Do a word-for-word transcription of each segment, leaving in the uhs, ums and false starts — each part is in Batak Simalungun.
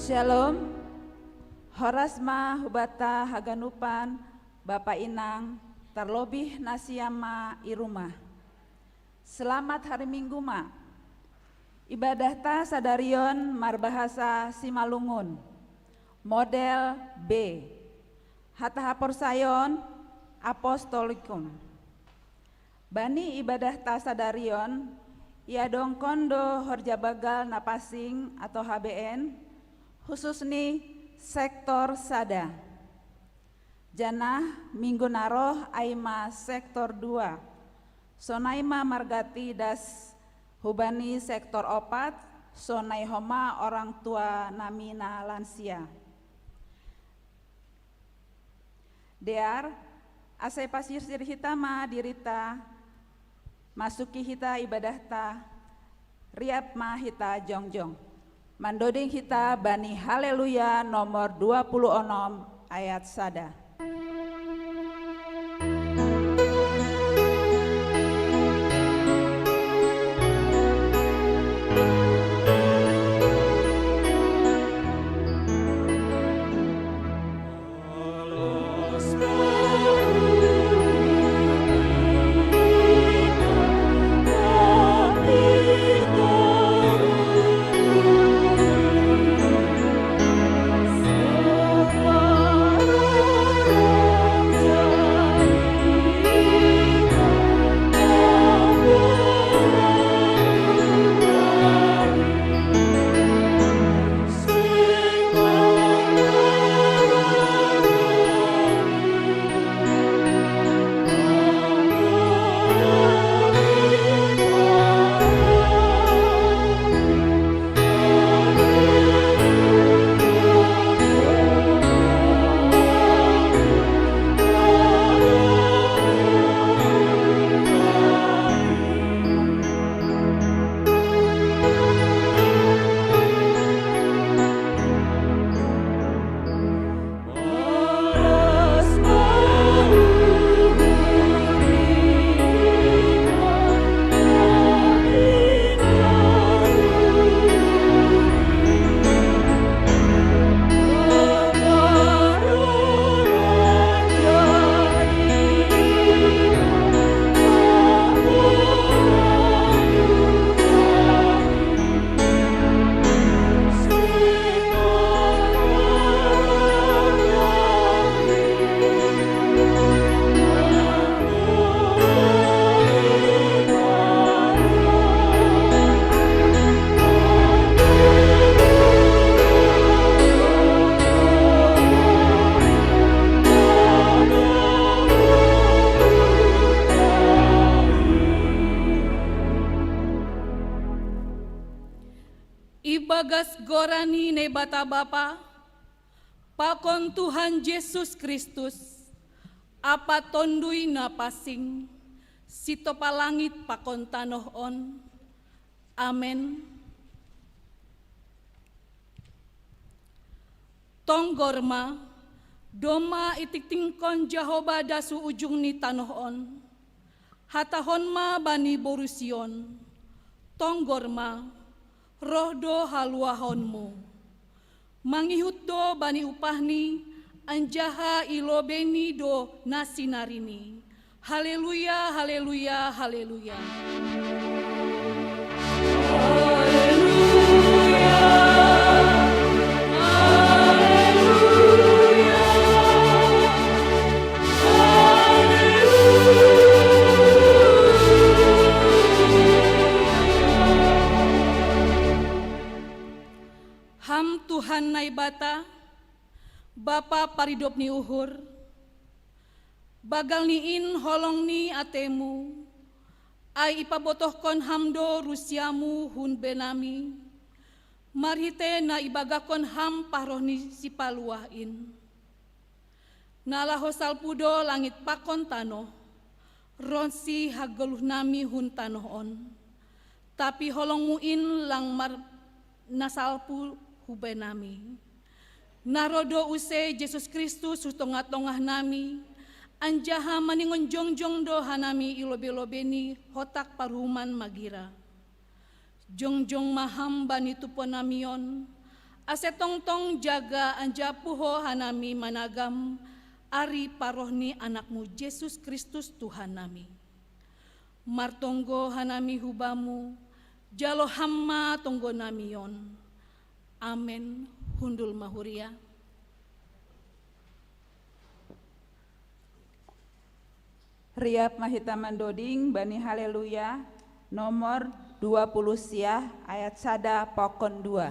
Shalom. Horas ma hubata haganupan, bapa inang, tarlobih nasiam ma i rumah. Selamat hari Minggu ma. Ibadahta sadarion marbahasa Simalungun. Model B. Hata haporsayon apostolikum. Bani ibadahta sadarion, iadongkon do horja bagal na pansing atau H B N, khusus ni sektor sada. Janah minggu na roh ai ma sektor dua. Sonai ma margati das hubani sektor opat, sonai homa orang tua nami na lansia. Dear, asa ipasirsir hita ma dirita, masuki hita ibadahta, riap ma hita jongjong. Mandoding hita bani Haleluya nomor dua puluh onom ayat sada. Ibagas goran ni Naibata Bapa, pakon Tuhan Jesus Kristus, Apa Tonduy na pansing, sitopa langit pakon tanoh on. Amen. Tonggor ma, domma itingtingkon Jahowa dasu ujung ni tanoh on. Hatahon ma bani boru Sion, tonggor ma, roh do haluahonmu. Mangihut do bani upahni, anjaha ilobeiNi do na sinarinNi. Haleluya, haleluya, haleluya. Haleluya, haleluya, haleluya. Ham Tuhan Naibata, Bapa paridop ni uhur, bagal ni in holong ni ateiMu, ai ipabotohkon Ham do rusiaMu hun beinami, marhitei na ibagakon Ham paruh ni Sipaluah in. Na laho salpu do langit pakon tanoh, ronsi hagoluhnami hun tanoh on. Tapi holongMu in lang mar-, na salpu hu beinami. Na roh do use Jesus Kristus hu tongah-tongahnami, anjaha maningon jongjong do hanami i lobei-lobei ni hotak paruhuman magira. Jongjong ma Ham bani tuponnami on, Ase tongtong jaga anjapuho hanami managam ari paroh ni Anakmu Jesus Kristus Tuhan nami. Martonggo hanami hubamu, jalo hamma tonggo namion. Amen. Hundul mahuria. Riap mahita mandoding bani Haleluya nomor dua puluh siah ayat sada pokon dua.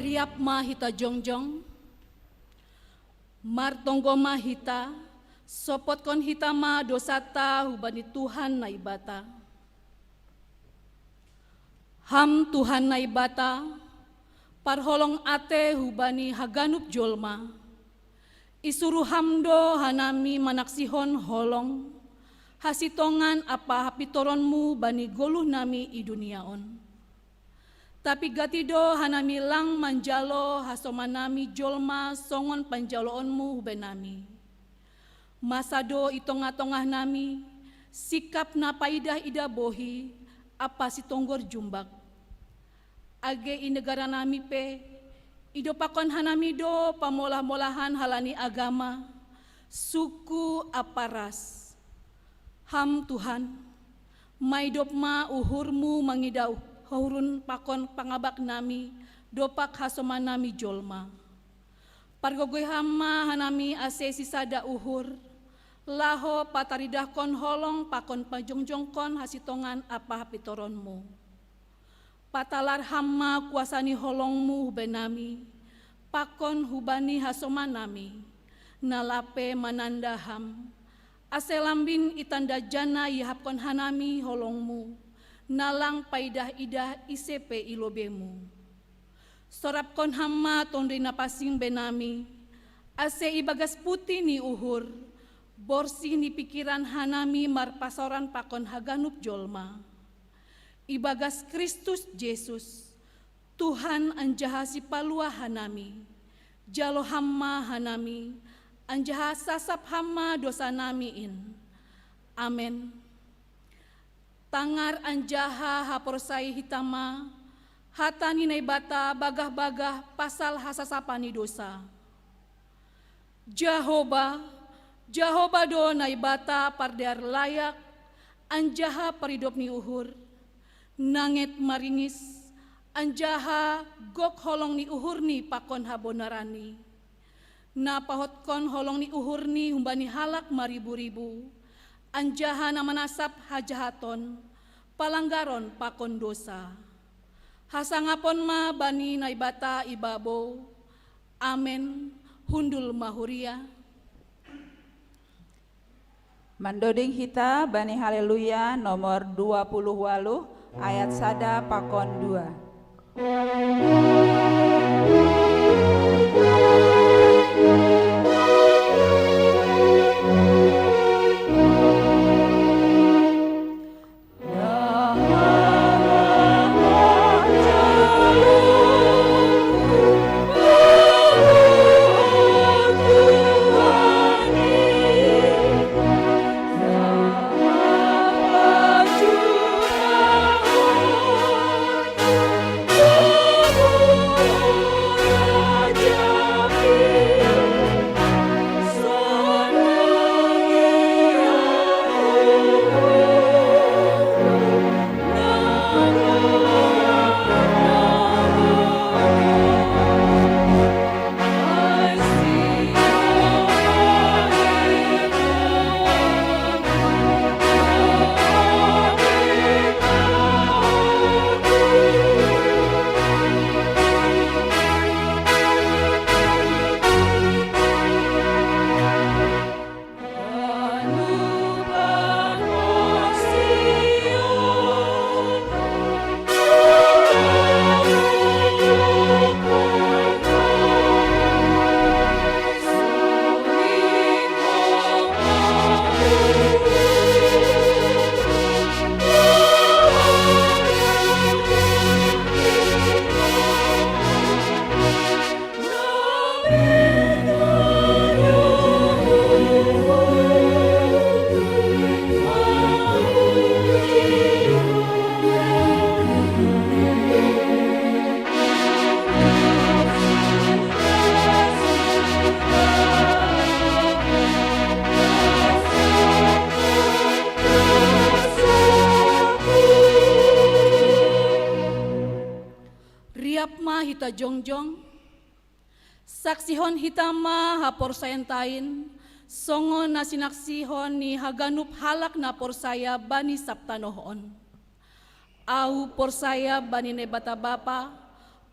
Riap ma hita jongjong, martonggo ma hita, sopotkon hita ma dosata hubani Tuhan Naibata. Ham Tuhan Naibata, parholong ate hubani haganup jolma. Isuruh Ham do hanami manaksihon holong, hasitongan ampa hapintoron-Mu bani goluh nami i dunia on. Tapi gati do hanami lang manjalo hasomanami jolma songon panjaloon-Mu hubani nami. Masa do i tongah-tongah nami, sikap na paidah-idah bohi, ampa sitonggor jumbak. Age i negara nami pe, idopakon hanami do pamolah-molahan halani agama, suku ampa ras. Ham Tuhan, maidop ma uhur-Mu mangidah uhurun pakon pangabak nami, dopak hasoman nami jolma. Pargogoi Ham ma hanami ase sisada uhur, laho pataridahkon holong pakon pajongjongkon hasitongan ampa hapintoron-Mu. Patalar Ham ma kuasa ni holong-Mu hubani nami, pakon hubani hasoman nami, na lape mananda Ham, ase lambin i tanda jana iahapkon hanami holong-Mu, na lang paidah-idah ise pe i lobei-Mu. Sorapkon Ham ma Tonduy Napansing hubani nami, ase ibagas puti ni uhur, borsih ni pingkiran hanami marpasaoran pakon haganup jolma. ibagas Kristus Jesus, Tuhan anjaha Sipalua hanami. Jalo Ham ma hanami, anjaha sasap Ham ma dosanami in. Amen. Tangar anjaha haporsayai hita ma hata ni Naibata bagah-bagah pasal hasasapan ni dosa. Jahoba, Jahoba do Naibata pardear layak, anjaha paridop ni uhur. Nanget maringis, anjaha gok holong ni uhurni pakon habonaranni. Na pahotkon holong ni uhurni humbani halak maribu-ribu, anjaha na manasap hajahaton, palanggaron pakon dosa. Hasangapon ma bani Naibata ibabo. Amen. Hundul ma huria. Mandoding hita bani Haleluya nomor dua puluh waluh, ayat sada pakon dua. Riap ma hita jongjong. Saksihon hita ma haporsayaanta in, songon na sinaksihon ni haganup halak na porsaya bani sab tanoh on. Ahu porsaya bani Naibata Bapa,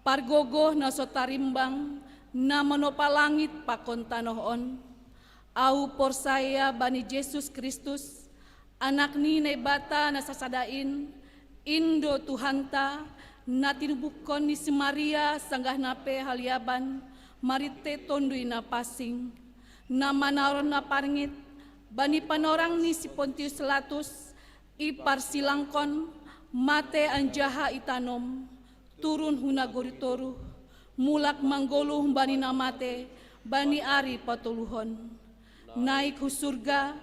pargogoh na so tarimbang, na manopa langit pakon tanoh on. Ahu porsaya bani Jesus Kristus, Anak ni Naibata na sasada in, in do Tuhanta, na tinubuhkon ni si Maria sanggah na pe haliaban, marhite Tonduy Napansing, na manaron na parngit bani panorang ni si Pontius Latus, iparsilangkon, mate anjaha itanom, turun hu nagori toruh, mulak manggoluh bani na mate, bani ari patoluhon. Naik hu surga,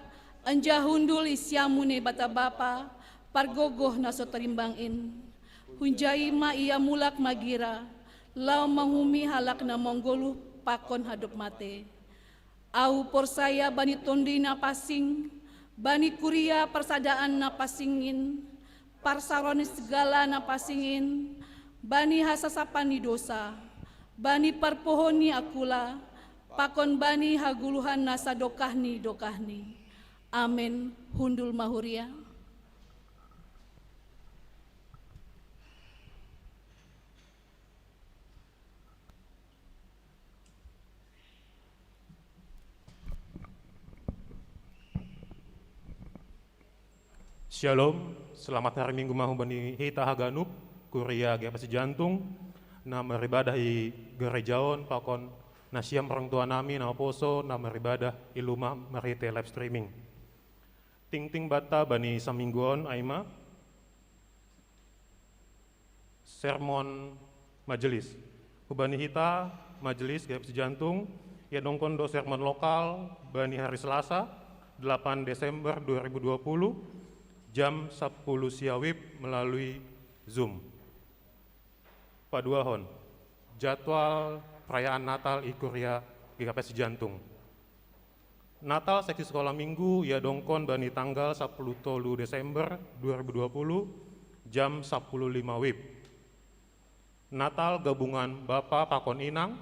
anjaha hundul i siamun Naibata Bapa, pargogoh na so tarimbang in. Hunjai ma Ia mulak magira, laho manguhumi halak na manggoluh pakon hadop mate. Ahu porsaya bani Tonduy Napansing, bani kuria parsadaan na pansing in, parsaroon ni sagala na pansing in, bani hasasapan ni dosa, bani parpohon ni akula, pakon bani hagoluhan na sadokah ni dokahni. Amen. Hundul ma huria. Syalom, selamat hari Minggu ma humbani hita haganup, kuria G P S Jantung, na maribadah i gereja on pakon nasiam orang tua nami na huposo na maribadah i rumah marhite live streaming. Tingting banta bani saminggu on ai ma, Sermon majelis. Hubani hita majelis G K P S Jantung, ia dongkondo sermon lokal bani hari Selasa, delapan Desember dua ribu dua puluh, jam sepuluh siawib melalui Zoom. Paduahon, jadwal perayaan Natal i kuria G K P S Jantung. Natal seksi sekolah minggu ia dongkon bani tanggal sepuluh tolu Desember dua ribu dua puluh, jam sepuluh lima wib. Natal gabungan Bapa pakon Inang,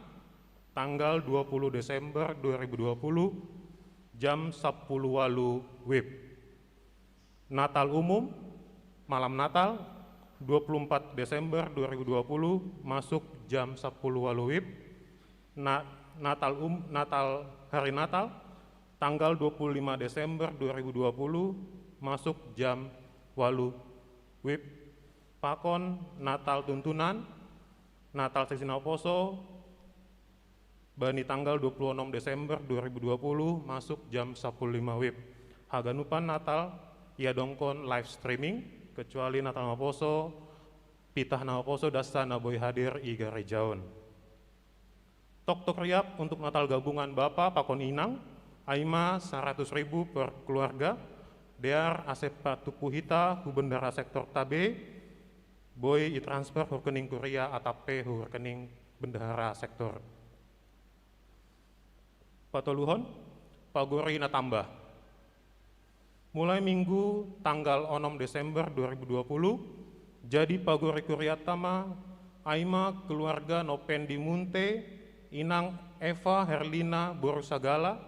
tanggal dua puluh Desember dua ribu dua puluh, jam sepuluh walu wib. Natal umum, malam Natal, dua puluh empat Desember dua ribu dua puluh, masuk jam sepuluh walu wib. Na-, Natal um-, Natal, hari Natal, tanggal dua puluh lima Desember dua ribu dua puluh, masuk jam walu wib. Pakon Natal tuntunan, Natal seksi nau poso, bani tanggal dua puluh enam Desember dua ribu dua puluh, masuk jam sepuluh lima wib. Haganupan Natal ia dongkon live streaming, kecuali Natal nau poso, pitah nau poso dasa na boi hadir i garejaon. Toktok riap untuk Natal gabungan Bapa pakon Inang, aima saratus ribu per keluarga, dear ase patupu hita hu bendahara sektor Tabe, boi i transfer hu rekening kuria atap pe hu rekening bendahara sektor. Patoluhon, pagori na tambah. Mulai Minggu tanggal onom Desember dua ribu dua puluh, jadi pagori kuriata ma aima keluarga Nopendi Munte, Inang Eva Herlina Borusagala,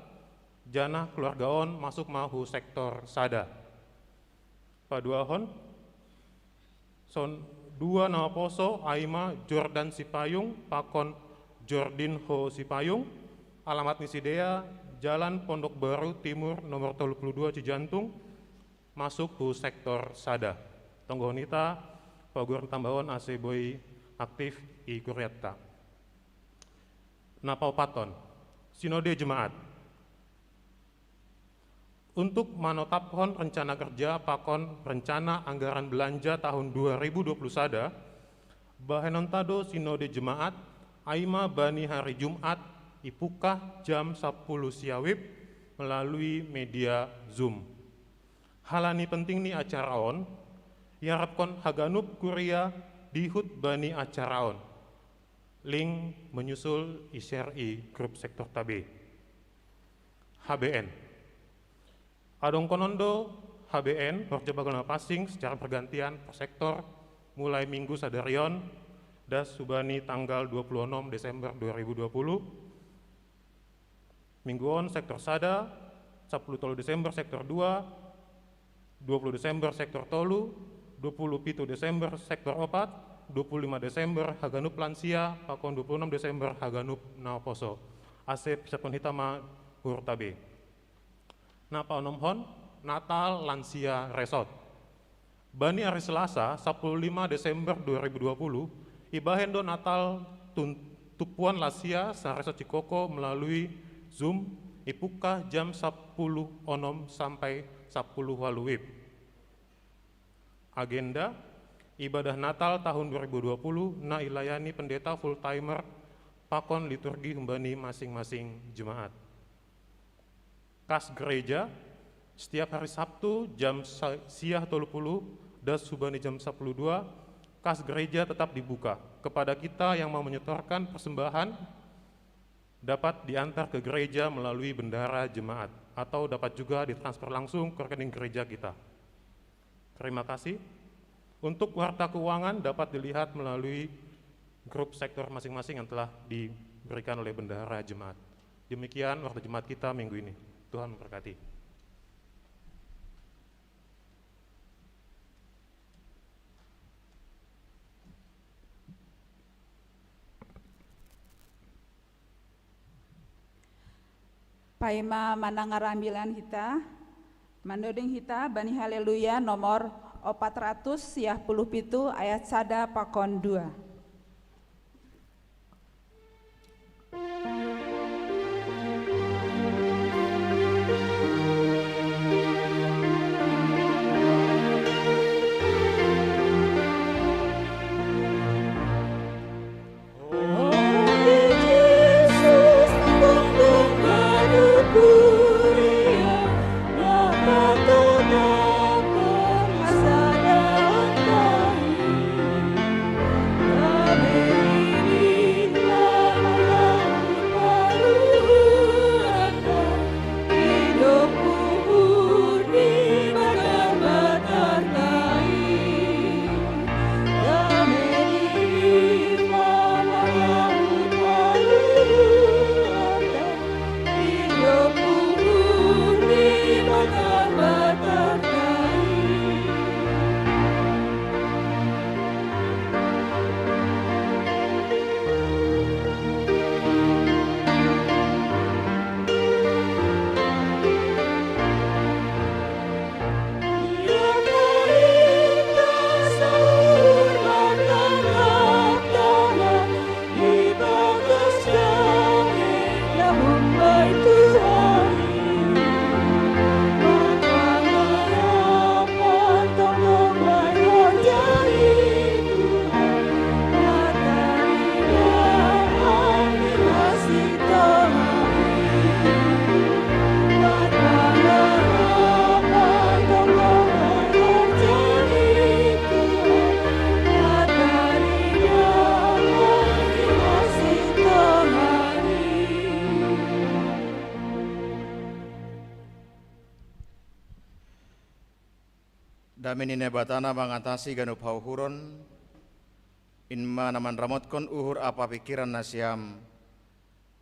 janah keluargaon masuk ma hu sektor sada. Paduahon, son dua nau poso aima Jordan Sipayung pakon Jordinho Sipayung, alamat ni sidea, Jalan Pondok Baru Timur nomor tolu puluh dua Cijantung, masuk hu sektor sada. Tonggohon hita pagori na tambahon ase boi aktif i kuriata. Na paopaton, Sinode Jemaat. Untuk manotaphon rencana kerja pakon rencana anggaran belanja tahun dua ribu dua puluh sada, bahenonta do Sinode Jemaat aima bani hari Jumat i pukah jam sepuluh siawib melalui media Zoom. Halani penting ni acara on, iarapkon haganup kuria dihut bani acara on. Link menyusul i-share i grup sektor Tabe. H B N. Adongkonon do H B N, horja bagel na pansing secara bergantian per sektor, mulai Minggu sadarion, das hu bani tanggal dua puluh onom Desember dua ribu dua puluh. Minggu on sektor sada, sepuluh tolu Desember sektor dua, dua puluh Desember sektor tolu, dua puluh pitu Desember sektor opat, dua puluh lima Desember haganup lansia, pakon dua puluh enam Desember haganup nau poso. Ase persiapkon hita ma hur Tabe. Na paonomhon, Natal Lansia Resort. Bani hari Selasa, sepuluh lima Desember dua ribu dua puluh, ibahen do Natal tun-, tupuan lansia sa-Resort Cikoko melalui Zoom, i pukah jam sepuluh onom sampai sepuluh walu wib. Agenda, ibadah Natal tahun dua ribu dua puluh na ilayani pendeta full timer pakon liturgi humbani masing-masing jemaat. Kas gereja, setiap hari Sabtu jam sa-, siah tolu puluh, das hu bani jam sepuluh dua, kas gereja tetap dibuka. Kepada kita yang mau menyetorkan persembahan, dapat diantar ke gereja melalui bendahara jemaat, atau dapat juga ditransfer langsung ke rekening gereja kita. Terima kasih. Untuk warta keuangan dapat dilihat melalui grup sektor masing-masing yang telah diberikan oleh bendahara jemaat. Demikian warta jemaat kita minggu ini. Tuhan memberkati. Paima manangar ambilan hita, manoding hita bani Haleluya nomor opat ratus siah puluh pitu ayat sada pakon dua. Dame ni Naibata na mangatasi ganup hauhuron, in ma na manramotkon uhur ampa pingkiran nasiam,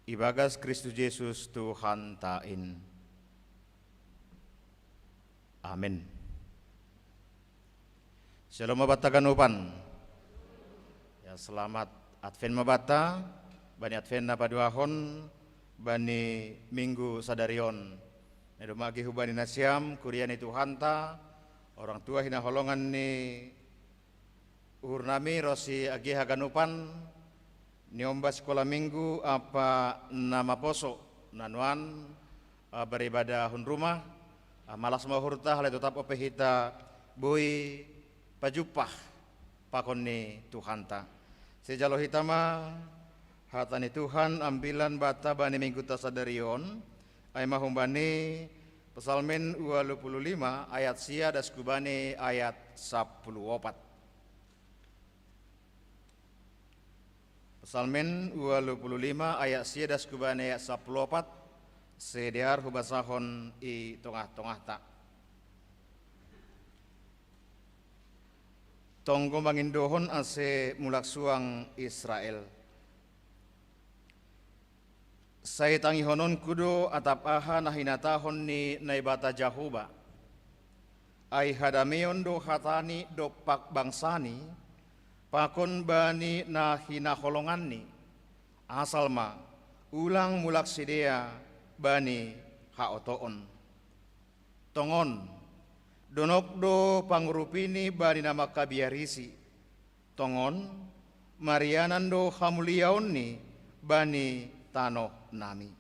ibagas Kristus Jesus Tuhanta in. Amin. Syalom ma banta ganupan. Ya, selamat Advent ma banta, bani Advent na paduahon, bani Minggu sadari on. Na domma age hubani nasiam, kuria ni Tuhanta, orang tua hinaholongan ni uhurnami ronsi age haganupan, niombas sikola Minggu ampa na maposo, na nuan, ah, beribadah hun rumah, ah, malas ma uhurta, halai totap ope hita boi pajumpah pakon ni Tuhanta. Sijalo hita ma hata ni Tuhan ambilan banta bani Minggunta sadari on, ai ma humbani Psalmen ualu pulu lima ayat sia das hubani ayat sampulu opat. Psalmen ualu pulu lima ayat sia das hubani ayat sampulu opat, sai dear hubasahon i tongah-tongahta. Tonggo mangindohon ase mulak suang Israel. Sai tangihononku do atap aha na hinatahon ni Naibata Jahowa. Ai hadameon do hatani dompak bangsani, pakon bani na hinaholonganni. Asal ma, ulang mulak sidea bani haotoon. Tongon, donok do pangurupini bani na mangkabiarisi. Tongon, marianan do hamuliaonni bani tanoh nami.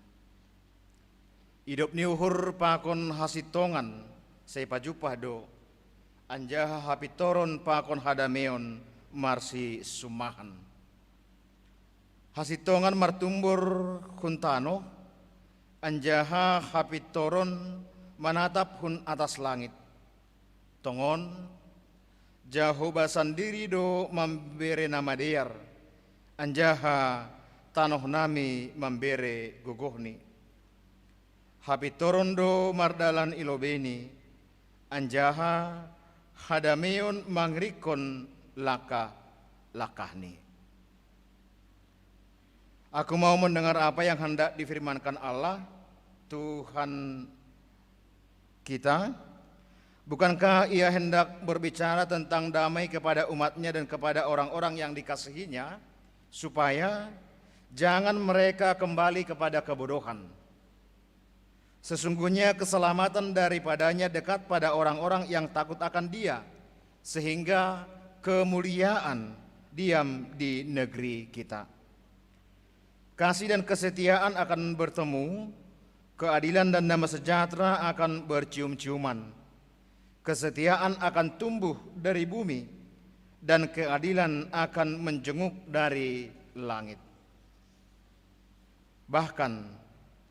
Idop ni uhur pakon hasintongan sai pajumpah do, anjaha hapintoron pakon hadameon marsisummahan. Hasintongan martumbor hun tanoh, anjaha hapintoron manatap hun atas langit. Tongon, Jahowa sandiri do mambere na madear, anjaha tanoh nami mambere gogohni. Hapintoron do mardalan i lobeini, anjaha hadameon mangirikkon langkah-langkahni. Aku mau mendengar apa yang hendak difirmankan Allah, Tuhan kita. Bukankah Ia hendak berbicara tentang damai kepada umat-Nya dan kepada orang-orang yang dikasihi-Nya, supaya jangan mereka kembali kepada kebodohan? Sesungguhnya keselamatan daripada-Nya dekat pada orang-orang yang takut akan Dia, sehingga kemuliaan diam di negeri kita. Kasih dan kesetiaan akan bertemu, keadilan dan damai sejahtera akan bercium-ciuman. Kesetiaan akan tumbuh dari bumi, dan keadilan akan menjenguk dari langit. Bahkan,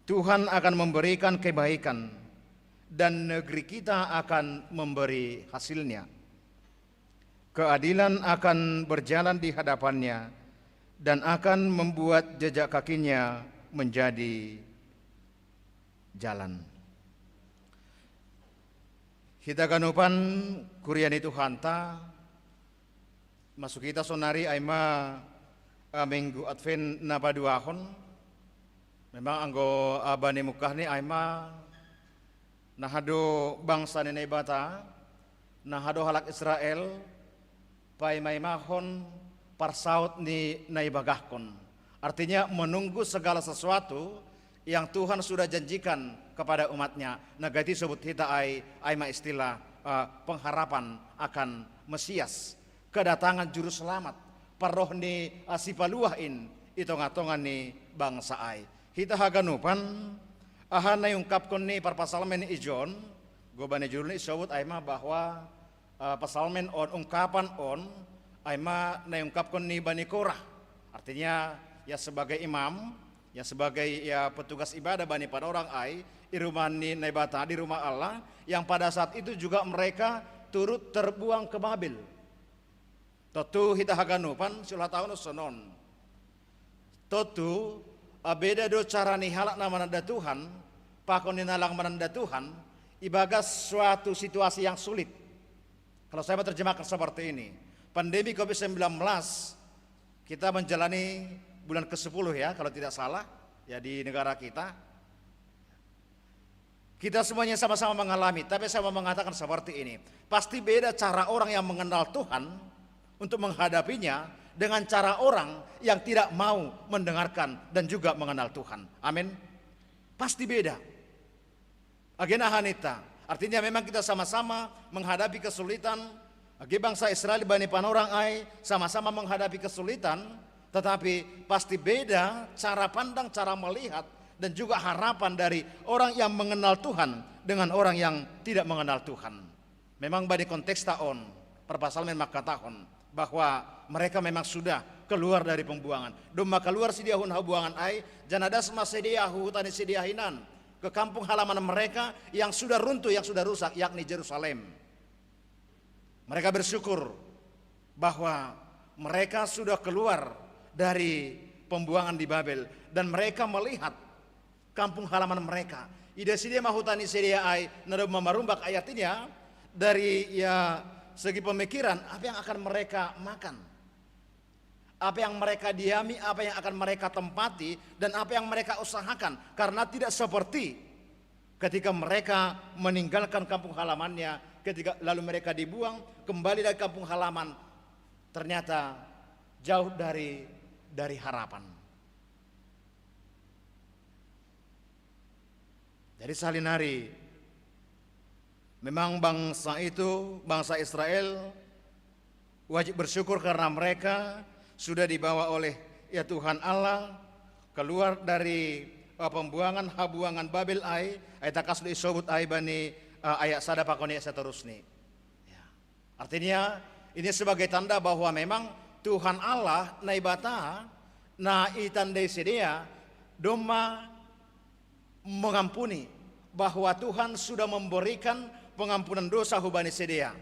Tuhan akan memberikan kebaikan, dan negeri kita akan memberi hasilnya. Keadilan akan berjalan di hadapan-Nya dan akan membuat jejak kaki-Nya menjadi jalan. Hita ganupan kuria ni Tuhanta, masuk hita saonari ai ma, eh, Minggu Advent na paduahon. Memang anggo, eh, bani mungkahni ai ma na aha do bangsa ni Naibata, na aha do halak Israel, paima-imahon parsaut ni na ibagahkon. Artinya, menunggu segala sesuatu yang Tuhan sudah janjikan kepada umat-Nya. Na gati sobut hita ai, ai ma istilah, eh, pengharapan akan Mesias, kedatangan Juru Selamat, parroh ni, eh, Sipaluah in i tongah-tongah ni bangsa ai. Hita haganupan, aha na iungkapkon ni parpsalmen ijon, goban ni judulna isobut ai ma bahwa, eh, psalmen on, ungkapan on, ai ma na iungkapkon ni bani Korah. Artinya, ia sebagai imam, ia sebagai, ia petugas ibadah bani panorang ai, i rumah ni Naibata, di rumah Allah, yang pada saat itu juga mereka turut terbuang ke Babel. Tontu hita haganupan, siulatahon songon on. Tontu, eh, beda do cara ni halak na mananda Tuhan, pakon ni na lang mananda Tuhan, ibagas suatu situasi yang sulit. Kalau saya menerjemahkan seperti ini, pandemi covid sembilan belas, kita menjalani bulan ke sepuluh, ya, kalau tidak salah, ya, di negara kita. Kita semuanya sama-sama mengalami, tapi saya mau mengatakan seperti ini. Pasti beda cara orang yang mengenal Tuhan untuk menghadapinya dengan cara orang yang tidak mau mendengarkan dan juga mengenal Tuhan. Amin. Pasti beda. Agena hanita. Artinya memang kita sama-sama menghadapi kesulitan. Agi bangsa Israel bani panorang ai sama-sama menghadapi kesulitan, tetapi pasti beda cara pandang, cara melihat, dan juga harapan dari orang yang mengenal Tuhan dengan orang yang tidak mengenal Tuhan. Memang bani konteks taon, perpasal memang katakan bahwa mereka memang sudah keluar dari pembuangan. Domma keluar si dia hun habuangan ai, janadas masih dia huhutan si dia hinan ke kampung halaman mereka yang sudah runtuh, yang sudah rusak, yakni Jerusalem. Mereka bersyukur bahwa mereka sudah keluar dari pembuangan di Babel dan mereka melihat kampung halaman mereka. Ida sidia mahutani sedia ai, nado mamarumbak ayat ini ya, dari ya segi pemikiran, apa yang akan mereka makan, apa yang mereka diami, apa yang akan mereka tempati, dan apa yang mereka usahakan. Karena tidak seperti ketika mereka meninggalkan kampung halamannya, ketika lalu mereka dibuang kembali dari kampung halaman, ternyata jauh dari dari harapan. Jadi salinari, memang bangsa itu, bangsa Israel, wajib bersyukur karena mereka sudah dibawa oleh ya Tuhan Allah keluar dari uh, pembuangan habuangan Babel ai, ai takas disobut ai bani uh, ayat sada pakoni seterusni. Ya. Artinya ini sebagai tanda bahwa memang Tuhan Allah naibata na itandai sedia domma mengampuni, bahwa Tuhan sudah memberikan pengampunan dosa hubani sedia.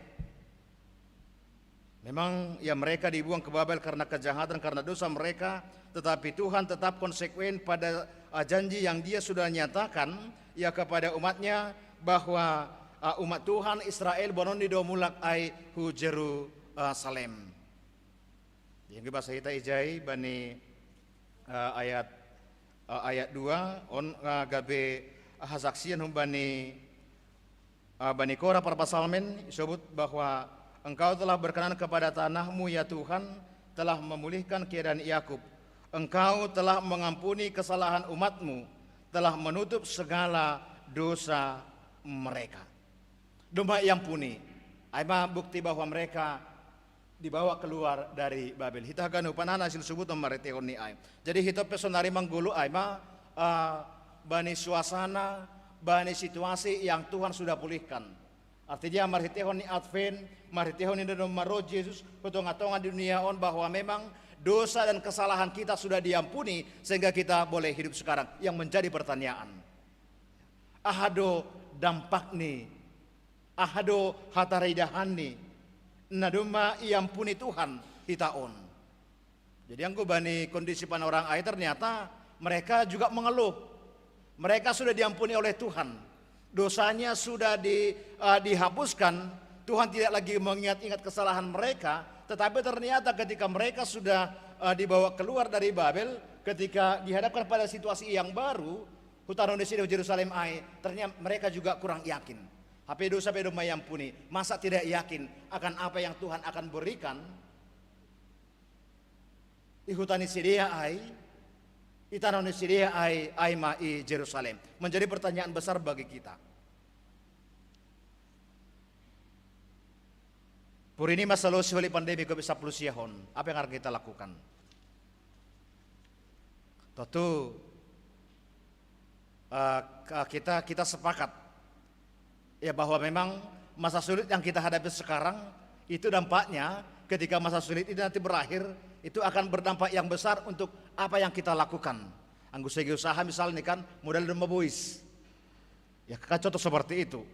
Memang ya mereka dibuang ke Babel karena kejahatan, karena dosa mereka, tetapi Tuhan tetap konsekuen pada uh, janji yang dia sudah nyatakan ya kepada umatnya bahwa uh, umat Tuhan Israel bonon di domulak ai hu Jerusalem. Yang bahasa kita ijai bani uh, ayat uh, ayat dua on uh, gabe hasaksian hum bani uh, bani Kora parpasalmen sebut bahwa engkau telah berkenan kepada tanahmu ya Tuhan, telah memulihkan keadaan Yakub. Engkau telah mengampuni kesalahan umatmu, telah menutup segala dosa mereka. Domma iampuni. Aima bukti bahwa mereka dibawa keluar dari Babel. Hita ganu panana sil subut maretehon ni ai. Jadi hita pesonari manggulu aima uh, bani suasana, bani situasi yang Tuhan sudah pulihkan. Artinya marhitehon ni Advent, marhitehon ni dalam maro Yesus, petonga-tonga di dunia on bahwa memang dosa dan kesalahan kita sudah diampuni sehingga kita boleh hidup sekarang. Yang menjadi pertanyaan, ahado dampak ni, ahado hataridahan ni, nadoma iampuni Tuhan hitaon. Jadi yang bani kondisi panorang ai ternyata mereka juga mengeluh. Mereka sudah diampuni oleh Tuhan. Dosanya sudah di, uh, dihapuskan. Tuhan tidak lagi mengingat-ingat kesalahan mereka. Tetapi ternyata ketika mereka sudah uh, dibawa keluar dari Babel, ketika dihadapkan pada situasi yang baru, hutano di Yerusalem ai, ternyata mereka juga kurang yakin. Hape dosa pe domma iampuni, masa tidak yakin akan apa yang Tuhan akan berikan? Ihutani sidea ai, itanoni sidea ai, ai ma i Jerusalem. Menjadi pertanyaan besar bagi kita. Puri ini masalah si pandemi covid sepuluh siahon, apa yang akan kita lakukan? Tentu uh, kita kita sepakat ya bahwa memang masa sulit yang kita hadapi sekarang itu dampaknya ketika masa sulit ini nanti berakhir itu akan berdampak yang besar untuk apa yang kita lakukan. Anggo segi usaha misalnya kan modal dan mabois. Ya kan contoh seperti itu.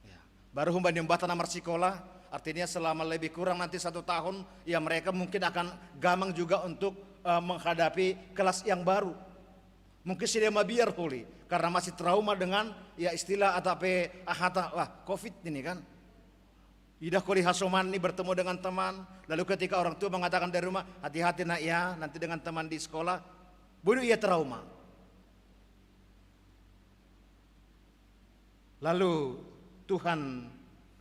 Ya. Baru humban yang bata namar sekolah, artinya selama lebih kurang nanti satu tahun ya mereka mungkin akan gamang juga untuk uh, menghadapi kelas yang baru. Mungkin sudah mabiar huli karena masih trauma dengan ya istilah atape ahata wah covid ini kan. Idah koli hasoman ni bertemu dengan teman, lalu ketika orang tua mengatakan dari rumah, "Hati-hati nak ya, nanti dengan teman di sekolah," bodoh ia trauma. Lalu Tuhan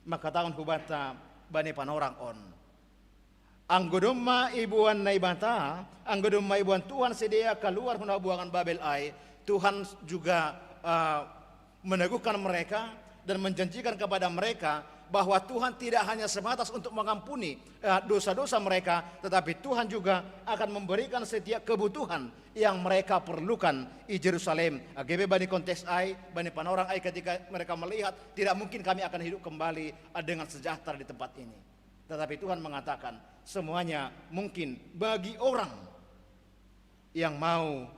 maka tahun hubata bani panorang on. Anggo domma ibuan Naibata, anggo domma ibuan Tuhan sidea keluar huna buangan Babel ai, Tuhan juga uh, meneguhkan mereka dan menjanjikan kepada mereka bahwa Tuhan tidak hanya sebatas untuk mengampuni eh, dosa-dosa mereka, tetapi Tuhan juga akan memberikan setiap kebutuhan yang mereka perlukan di Jerusalem. Age pe bani konteks ai, bani panorang ai, ketika mereka melihat, "Tidak mungkin kami akan hidup kembali eh, dengan sejahtera di tempat ini." Tetapi Tuhan mengatakan, semuanya mungkin bagi orang yang mau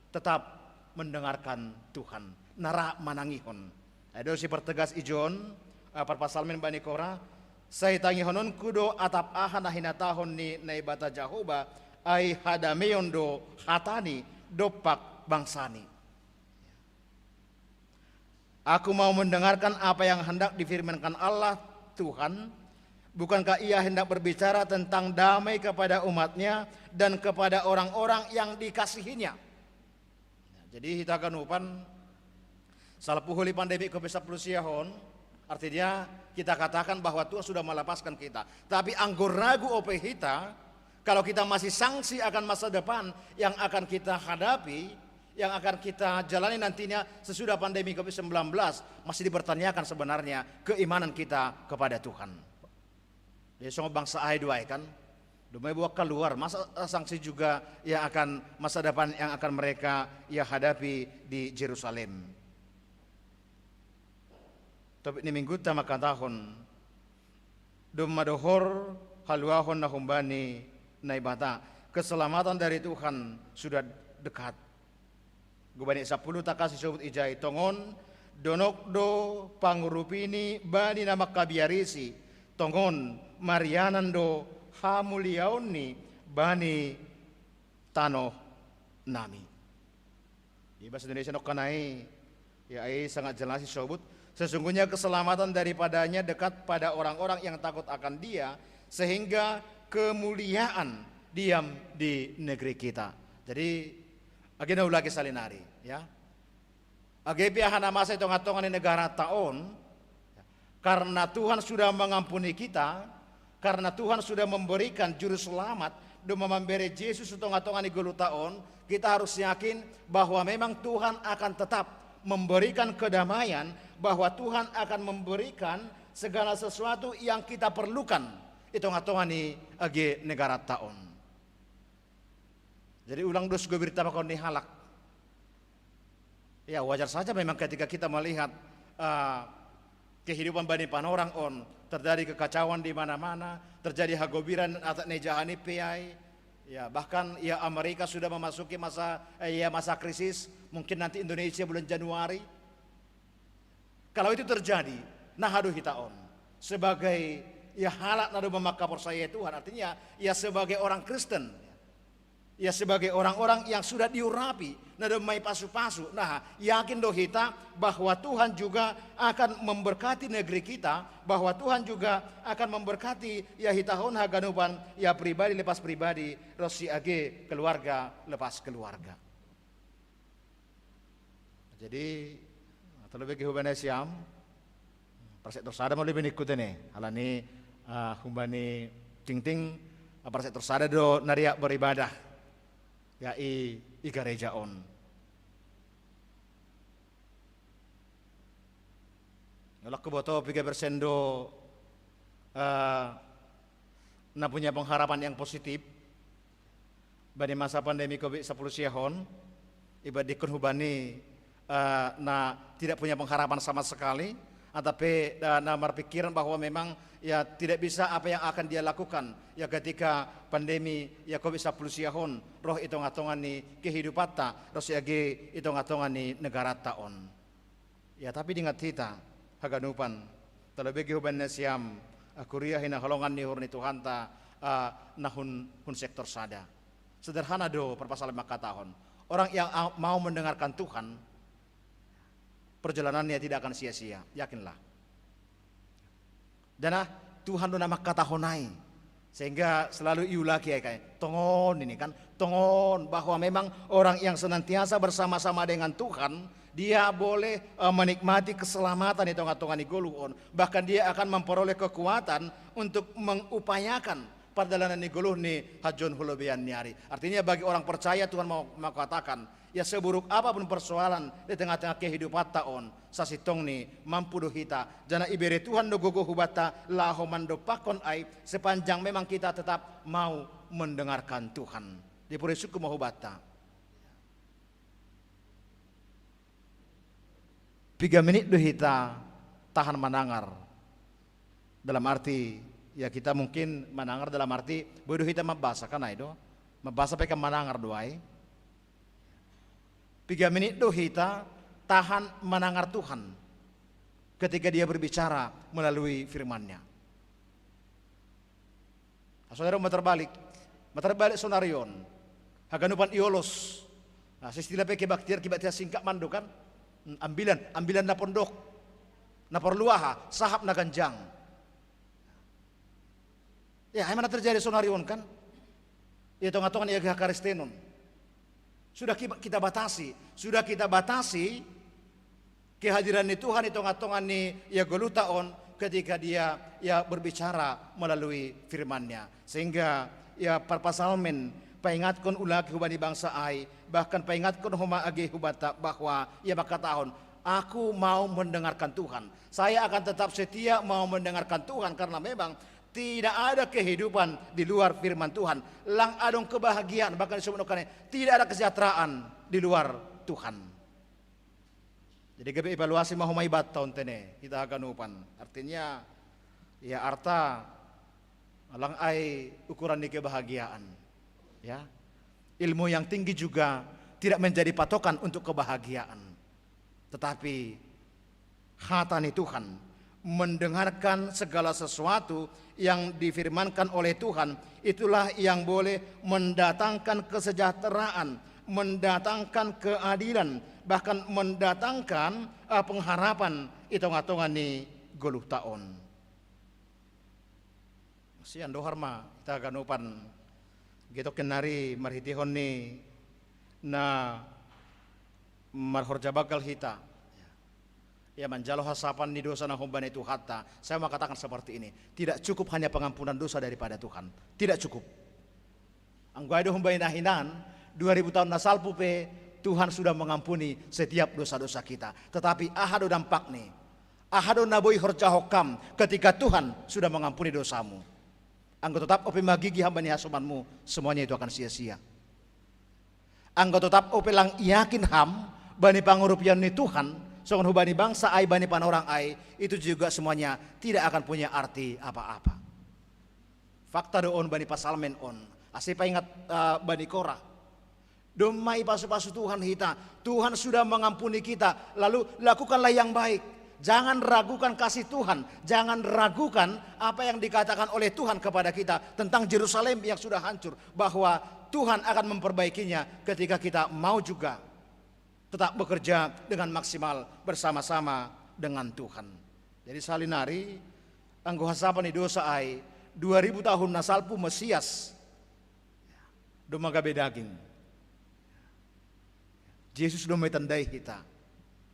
tetap mendengarkan Tuhan. Nara manangihon. Ado si pertegas ijon, eh, perpasalmen bani Kora, "Sai tangihononku do atap aha na hinatahon ni Naibata Jahoba, ai hadameon do hatani dompak bangsani." "Aku mau mendengarkan apa yang hendak difirmankan Allah, Tuhan. Bukankah ia hendak berbicara tentang damai kepada umatnya dan kepada orang-orang yang dikasihinya?" Jadi hita ganupan, salpu huli pandemi covid sepuluh siahon, artinya kita katakan bahwa Tuhan sudah melepaskan kita. Tapi anggo ragu ope hita, kalau kita masih sangsi akan masa depan yang akan kita hadapi, yang akan kita jalani nantinya sesudah pandemi covid sembilan belas, masih dipertanyakan sebenarnya keimanan kita kepada Tuhan. Jadi songon bangsa ai do ai kan, domai buat keluar, masa sangsi juga yang akan masa depan yang akan mereka ya hadapi di Jerusalem. Topik ni mingguta mangkatahon, domma dohor haluahon na humbani Naibata. Keselamatan dari Tuhan sudah dekat. Gubani sapuluh takasi sobut ijai, tongon donok do pangurupini bani na mangkabiarisi, tongon marianan do hamuliaonni bani tanoh nami. Di bahasa Indonesia nokkanai, ya ai sangat jelas sobut. Sesungguhnya keselamatan daripadanya dekat pada orang-orang yang takut akan Dia, sehingga kemuliaan diam di negeri kita. Jadi, age na ulaki salinari, ya. Age pe aha na masa i tonga-tonga ni negara ta on, karena Tuhan sudah mengampuni kita, karena Tuhan sudah memberikan juru selamat, domma mambere Jesus di tonga-tonga ni goluhta on, kita harus yakin bahwa memang Tuhan akan tetap memberikan kedamaian, bahwa Tuhan akan memberikan segala sesuatu yang kita perlukan di tonga-tonga ni age negara ta on. Jadi ulang dos gobir ta mangkon ni halak. Ya, wajar saja memang ketika kita melihat uh, kehidupan bani panorang on, terjadi kekacauan di mana-mana, terjadi hagobiran atas nejahan I P I, ya bahkan ya Amerika sudah memasuki masa eh, ya masa krisis, mungkin nanti Indonesia bulan Januari. Kalau itu terjadi, nah aduh kita on sebagai ya halak na domma mangkaporsayahi Tuhan, artinya ya sebagai orang Kristen, ya sebagai orang-orang yang sudah diurapi, na domma ipasu-pasu. Nah, yakin do hita bahwa Tuhan juga akan memberkati negeri kita, bahwa Tuhan juga akan memberkati ya hita on haganupan, ya pribadi lepas pribadi, ronsi age keluarga lepas keluarga. Jadi, terlebih ke hubungan Siam, Parsektor sada ma lobi ningku tene, alani uh, humbani tingting uh, parsektor sada do nariak beribadah ya i, i gareja on. Nolak ku boto piga persen do uh, na punya pengharapan yang positif bani masa pandemi covid sepuluh siahon, iba dikon hubani uh, na tidak punya pengharapan sama sekali, atape uh, na marpikiran bahwa memang ya tidak bisa apa yang akan dia lakukan ya ketika pandemi ya covid sepuluh siahon roh i tonga-tonga ni kehidupanta, roh si age i tonga-tonga ni negarata on. Ya tapi dingat hita haganupan, terlebih hubani nasiam uh, kuria hinaholongan ni uhur ni Tuhanta uh, na hun, hun sektor sada. Sederhana do perpasalan mangkatahon, orang yang mau mendengarkan Tuhan, perjalanannya tidak akan sia-sia, yakinlah. Dan uh, Tuhan do nama kata honai. Sehingga selalu iulaki ya, kayak tongon ini kan, tongon, bahwa memang orang yang senantiasa bersama-sama dengan Tuhan, dia boleh eh, menikmati keselamatan di tengah-tengah ni goluh on. Bahkan dia akan memperoleh kekuatan untuk mengupayakan pardalanan ni goluh ni hadjon holobean ni ari. Artinya bagi orang percaya Tuhan mau, mau katakan, ya seburuk apapun persoalan di tengah-tengah kehidupan ta on, sasintongni mampu do hita, janah ibere Tuhan do gogo hubanta laho mandompakkon ai, sepanjang memang kita tetap mau mendengarkan Tuhan. Diporisukku ma hubanta. Piga minit do hita tahan manangar. Dalam arti, ya kita mungkin manangar dalam arti, boi do hita mambasa kan ai do. Mambasa pe kan manangar do ai. Piga minit do hita tahan manangar Tuhan ketika dia berbicara melalui firman-Nya. Nah, saudara, mutar balik. Mutar balik sonari on. Haganupan iolos. Nah, istilah pe kebaktian, kebaktian singkat mando kan. Hmm, ambilan, ambilan na pondok. Na porlu aha, sahap na ganjang. Ya, emang terjadi sonari on kan? Ya, tonga-tonga ni Ekaristenon. Sudah ki-, kita batasi, sudah kita batasi kehadiran ni Tuhan di tonga-tonga ni ya goluhta on ketika dia ya berbicara melalui firman-Nya. Sehingga ya parpasalmen paingatkon ulaki hubani bangsa ai, bahkan paingatkon homa age hubanta bahwa ia mangkatahon, "Aku mau mendengarkan Tuhan. Saya akan tetap setia mau mendengarkan Tuhan karena memang tidak ada kehidupan di luar firman Tuhan. Lang adong kebahagiaan, bahkan disebut kan, tidak ada kesejahteraan di luar Tuhan." Jadi gabe evaluasi ma homa ibanta on tene, hita haganupan. Artinya, ya arta lang ai ukuran ni kebahagiaan. Ya. Ilmu yang tinggi juga tidak menjadi patokan untuk kebahagiaan. Tetapi hata ni Tuhan, mendengarkan segala sesuatu yang difirmankan oleh Tuhan, itulah yang boleh mendatangkan kesejahteraan, mendatangkan keadilan, bahkan mendatangkan eh, pengharapan i tonga-tonga ni goluhta on. Sian dohar ma hita haganupan, getokken nari marhiteihon ni na marhorja banggal hita. Ya, manjalo hasapan ni dosa na humbani Tuhanta. Saya mau katakan seperti ini, tidak cukup hanya pengampunan dosa daripada Tuhan. Tidak cukup. Anggo ai do humbani na hinan, dua ribu tahun na salpu pe Tuhan sudah mengampuni setiap dosa-dosa kita. Tetapi aha do dampakni? Aha do na boi horjahon ham ketika Tuhan sudah mengampuni dosamu? Anggo totap ope magigi ham bani hasomanmu, semuanya itu akan sia-sia. Anggo totap ope lang yakin ham bani pangurupion ni Tuhan, songon hubani bangsa ai, bani panorang ai, itu juga semuanya tidak akan punya arti apa-apa. Fakta do on bani pasalmen on. Ase paingat uh, bani Korah. Domma ipasu-pasu Tuhan hita. Tuhan sudah mengampuni kita. Lalu lakukanlah yang baik. Jangan ragukan kasih Tuhan. Jangan ragukan apa yang dikatakan oleh Tuhan kepada kita tentang Jerusalem yang sudah hancur. Bahwa Tuhan akan memperbaikinya ketika kita mau juga tetap bekerja dengan maksimal bersama-sama dengan Tuhan. Jadi sahali nari, anggo hasapan ni dosa ai, dua ribu tahun na salpu Mesias, domma gabe daging. Jesus domma itandai hita,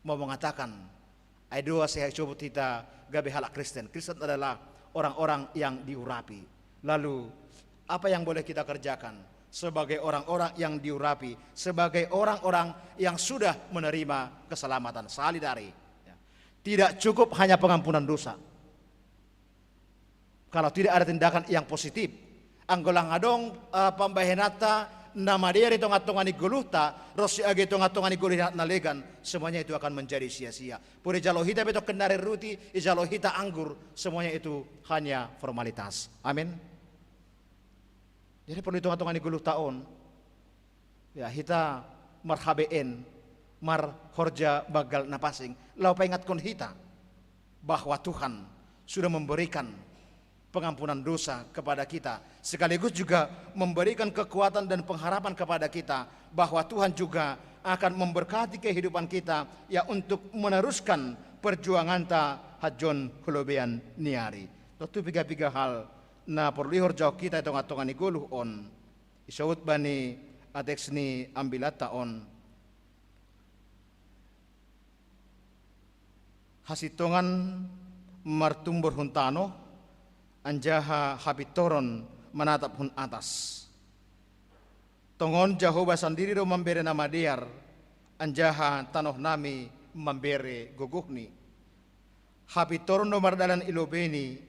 mau mengatakan, ai do ase isobut hita gabe halak Kristen. Kristen adalah orang-orang yang diurapi. Lalu, apa yang boleh kita kerjakan sebagai orang-orang yang diurapi, sebagai orang-orang yang sudah menerima keselamatan? Sahali nari, ya. Tidak cukup hanya pengampunan dosa. Kalau tidak ada tindakan yang positif, anggo lang adong uh, pambahenanta na madear i tonga-tonga ni goluhta, ros i age tonga-tonga ni goluh na legan, semuanya itu akan menjadi sia-sia. Pura ijalo hita pe tokkin nari ruti, ijalo hita anggur, semuanya itu hanya formalitas. Amin. Jadi porlu i tonga-tonga ni goluhta on, ya, hita marhabeen, marhorja banggal na pansing, laho paingatkon hita bahwa Tuhan sudah memberikan pengampunan dosa kepada kita, sekaligus juga memberikan kekuatan dan pengharapan kepada kita bahwa Tuhan juga akan memberkati kehidupan kita, ya, untuk meneruskan perjuanganta hadjon holobean ni ari. Tontu piga-piga hal na porlu ihorjahon hita i tonga-tonga ni goluh on. Isobut bani teks ni ambilatta on. Hasintongan martumbor hun tanoh, anjaha hapintoron manatap hun atas. Tongon Jahowa sandiri do mambere na madear, anjaha tanohnami mambere gogohni. Hapintoron do mardalan i lobeini,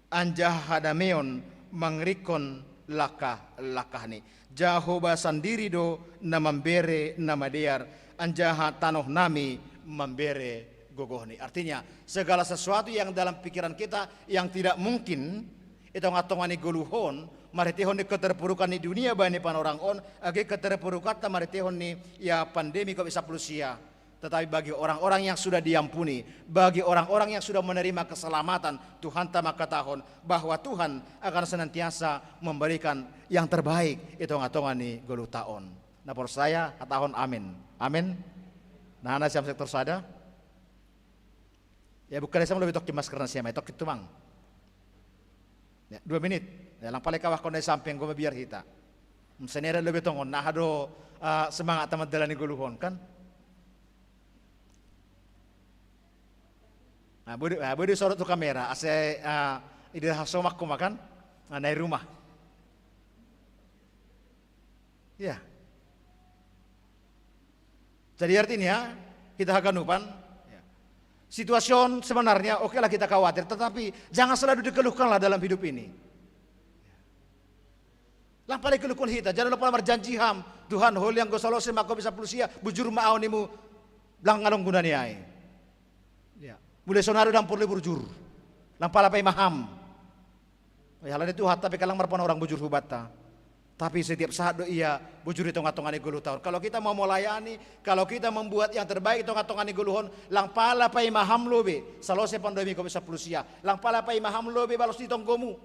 anjaha hadameon mangirikkon langkah-langkahni. Jahowa sandiri do na mambere na madear, anjaha tanohnami mambere gogohni. Artinya, segala sesuatu yang dalam pikiran kita yang tidak mungkin, i tonga-tonga ni goluh on, marhiteihon ni keterpurukan ni dunia bani panorang on, age keterpurukanta marhiteihon ni, ya, pandemi covid sampulu sia. Tetapi bagi orang-orang yang sudah diampuni, bagi orang-orang yang sudah menerima keselamatan, Tuhanta mangkatahon bahwa Tuhan akan senantiasa memberikan yang terbaik i tonga-tonga ni goluhta on. Na porsaya, hatahon amin. Amin. Nah, na siam sektor sada. Ya, buka da siam lobi tokkin maskerna siam, tokkin tumang. Ya, dua minit. Ya, lang pala ikawahkon da i samping, anggo mabiar hita. Muse na da lobi tongon, na aha do, ah, semangatta mandalani goluh on, kan? Nah, boi do, nah, boi do isorot tu kamera, ase, ah, ida hasomak homa, kan? Nah, na i rumah. Ya. Jadi artinya, hita haganupan, ya. Situasi on sebenarnya okelah kita khawatir, tetapi jangan selalu dikeluhkanlah dalam hidup ini. Lang pala ikeluhkon hita, jala lang pala marjanji ham, Tuhan, holi anggo salose ma covid sampulu sia, bujur ma ahu, ninmu, lang adong gunani ai. Ya. Mulai sonari ndang porlu bujur. Lang pala paima ham. Ya, halani Tuhan, tapi lang marpanorang bujur hubanta. Tapi setiap saat do ia bujur i tonga-tonga ni goluhta on. Kalau kita mau melayani, kalau kita membuat yang terbaik i tonga-tonga ni goluh on, lang pala paima ham lobi salose pandemi covid sampulu sia. Lang pala paima ham lobi balos ni tonggomu.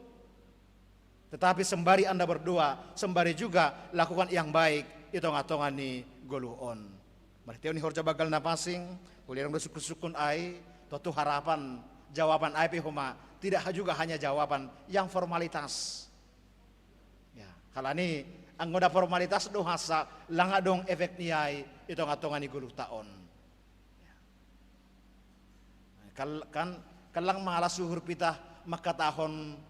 Tetapi sembari Anda berdoa, sembari juga lakukan yang baik i tonga-tonga ni goluh on. Marhitehon ni horja banggal na pansing, uli adong do sungkun-sungkun ai, tontu harapan, jawaban ai pe homa, tidak juga hanya jawaban yang formalitas. Ya, halani anggo na formalitas do hansa, lang adong efekni ai i tonga-tonga ni goluhta on. Ya. Kal-, kan, kan lang malas uhur hita mangkatahon,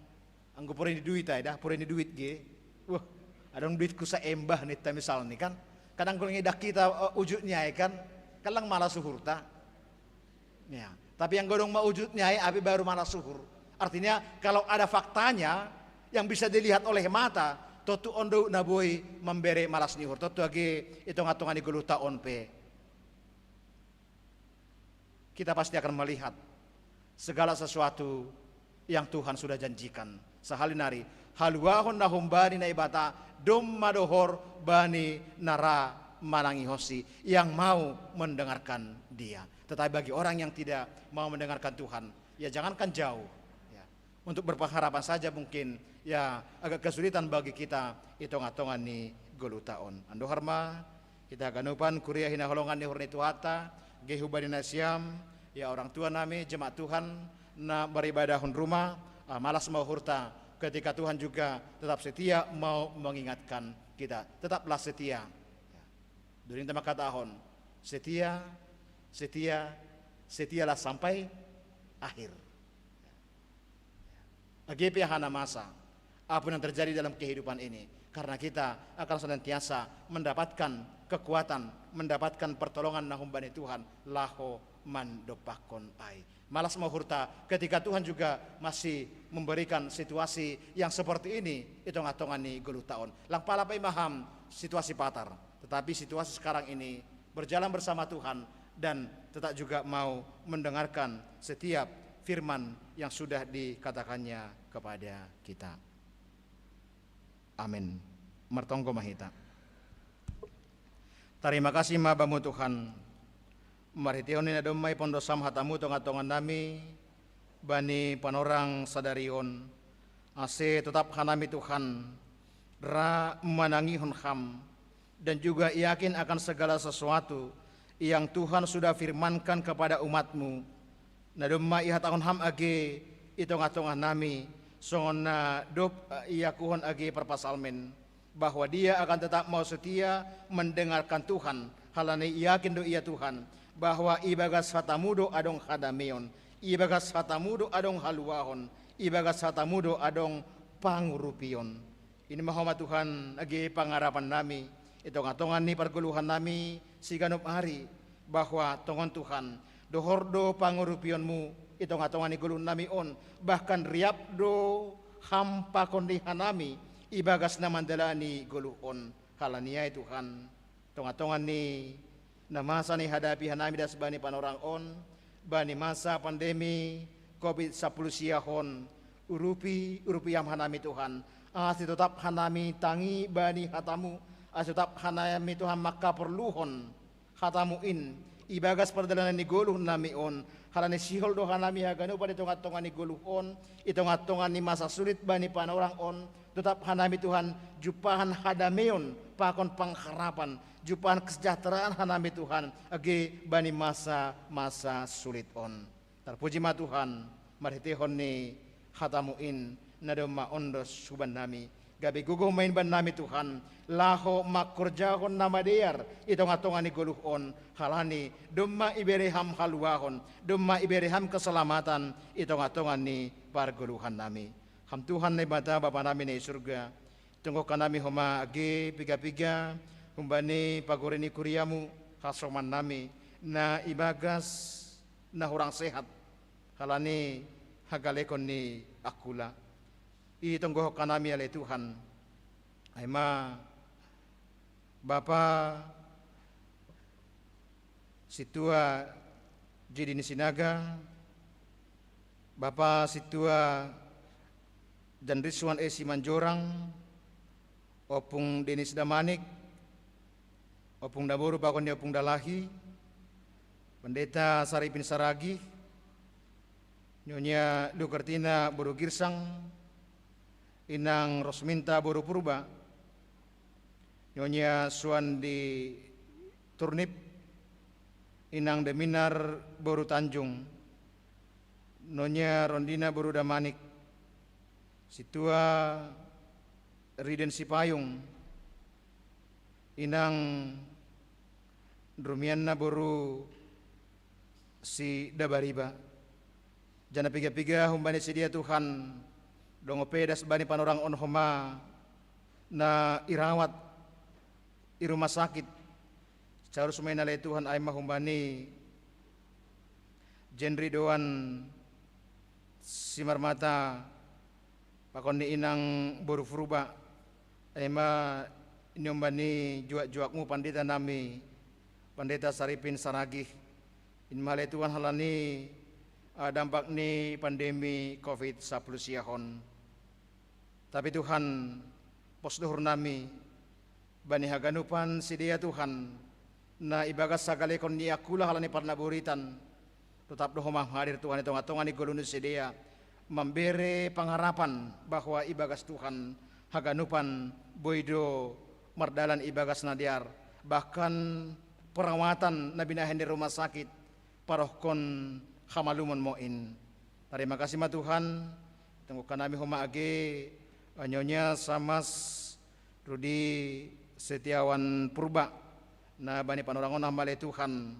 anggo pure ni duit ai da, pure ni duit ge. Wah, adong duitku saembah ninta misalni, kan. Kan anggo ngidah hita, eh, ujutni ai, kan, kan lang malas uhurta. Ya, tapi anggo adong ma ujutni ai, ai pe baru malas uhur. Artinya, kalau ada faktanya yang bisa dilihat oleh mata, tontu on do na boi mambere malas ni uhur. Tontu age i tonga-tonga ni goluhta on pe. Kita pasti akan melihat segala sesuatu yang Tuhan sudah janjikan. Sahali nari, haluahon na humbani Naibata domma dohor bani na ra manangihonsi, yang mau mendengarkan Dia. Tetapi bagi orang yang tidak mau mendengarkan Tuhan, ya, jangankan jauh, ya, untuk berpengharapan saja mungkin, ya, agak kesulitan bagi kita i tonga-tonga ni goluhta on. Andohar ma hita haganupan kuria hinaholongan ni uhur ni Tuhanta, ge hubani nasiam, ya, orang tua nami, jemaat Tuhan na beribadah hun rumah, ah, malas ma uhurta ketika Tuhan juga tetap setia mau mengingatkan kita. Tetaplah setia. Ya. Dodongta mangkatahon, setia, setia, setialah sampai akhir. Age pe aha na masa, apa pun yang terjadi dalam kehidupan ini, karena kita akan senantiasa mendapatkan kekuatan, mendapatkan pertolongan na humbani Tuhan, laho mandompakkon ai. Malas ma uhurta ketika Tuhan juga masih memberikan situasi yang seperti ini i tonga-tonga ni goluhta on. Lang pala paima ham situasi patar, tetapi situasi sekarang ini berjalan bersama Tuhan dan tetap juga mau mendengarkan setiap firman yang sudah dikatakan-Nya kepada kita. Amin. Martonggo ma hita. Tarima kasih ma Bamu Tuhan, marhitehon ni na domma ipondos Ham hata-Mu tonga-tonga nami bani panorang sadari on, ase totap hanami Tuhan ra manangihon Ham, dan juga yakin akan segala sesuatu yang Tuhan sudah firmankan kepada umat-Mu. Na domma ihatahon Ham age i tongah-tongah nami, songon na dob iakuhon age parpasalmen, bahwa dia akan tetap mau setia mendengarkan Tuhan, halani yakin do ia Tuhan, bahwa ibagas hatamu do adong hadameon, ibagas hatamu do adong haluahon, ibagas hatamu do adong pangurupion. Ini ma homa Tuhan age pangarapan nami, i tongah-tongah ni pargoluhan nami siganup ari, bahwa tongon Tuhan, dohor do pangurupionmu i tongah-tongah ni goluh nami on, bahkan riap do Ham pakon ni hanami ibagas na mandalani goluh on. Halani ai Tuhan, tongah-tongah ni na masa ni hadapi hanami das bani panorang on, bani masa pandemi covid sapuluh siahon, urupi, urupi Ham hanami Tuhan, ase totap hanami tangi bani hatamu, ase totap hanami Tuhan mangkaporluhon hatamu in, ibagas pardalanan ni goluh nami on, halani sihol do hanami haganupan i tongah-tongah ni goluh on, i tongah-tongah ni masa sulit bani panorang on, totap hanami Tuhan jumpahan hadameon pakon pangharapan, jumpahan kesejahteraan hanami Tuhan, age bani masa-masa sulit on. Tarpuji ma Tuhan, marhiteihon ni hatamu in, na domma ondos huban nami, gabe gogoh ma in ban nami Tuhan, laho mangkorjahon na madear i tongah-tongah ni goluh on, halani domma ibere Ham haluahon, domma ibere Ham keselamatan i tongah-tongah ni pargoluhan nami. Ham Tuhan Naibata Bapa nami na i surga, tonggohkan nami homa age piga-piga humbani pagori ni kuriamu, hasoman nami, na ibagas na hurang sehat, halani hagalekon ni angkula. I tonggohkan nami ale Tuhan, ai ma Bapa Sintua Jidin Sinaga, Bapa Sintua Jan Rizwan S Simanjorang, Ompung Denis Damanik, Ompung Daboru pakon ni Ompung Dalahi, Pendeta Saripin Saragih, Nyonya Lukertina boru Girsang, Inang Rosminta boru Purba, Nyonya Suandi Turnip, Inang Deminar boru Tanjung, Nyonya Rondina boru Damanik, Sintua Riden Sipayung, Inang Rumianna boru Sidabariba. Jala piga-piga humbani sidea Tuhan, dongan pe das bani panorang on homa na irawat i rumah sakit. Saur sumai na ale Tuhan ai ma humbani Jenri doan Simarmata pakon ni Inang boru Purba, ai ma niomba ni juak-juakmu pandita nami, Pandita Saripin Saragih, in ma ale Tuhan halani ah, dampak ni pandemi covid sapuluh siahon. Tapi Tuhan, pos do uhur nami bani haganupan sidea Tuhan, na ibagas hagalekon ni angkula halani parnaboritan, totap do homa hadir Tuhan i tongah-tongah ni goluh ni sidea, mambere pangarapan bahwa ibagas Tuhan haganupan boi do mardalan ibagas na dear, bahkan perawatan na binahen di rumah sakit, parohkon hamalumon mo in. Tarima kasih ma Tuhan, tonggohkan nami homa age, eh, Nyonya Samas Rudi Setiawan Purba, na bani panorang on ma ale Tuhan,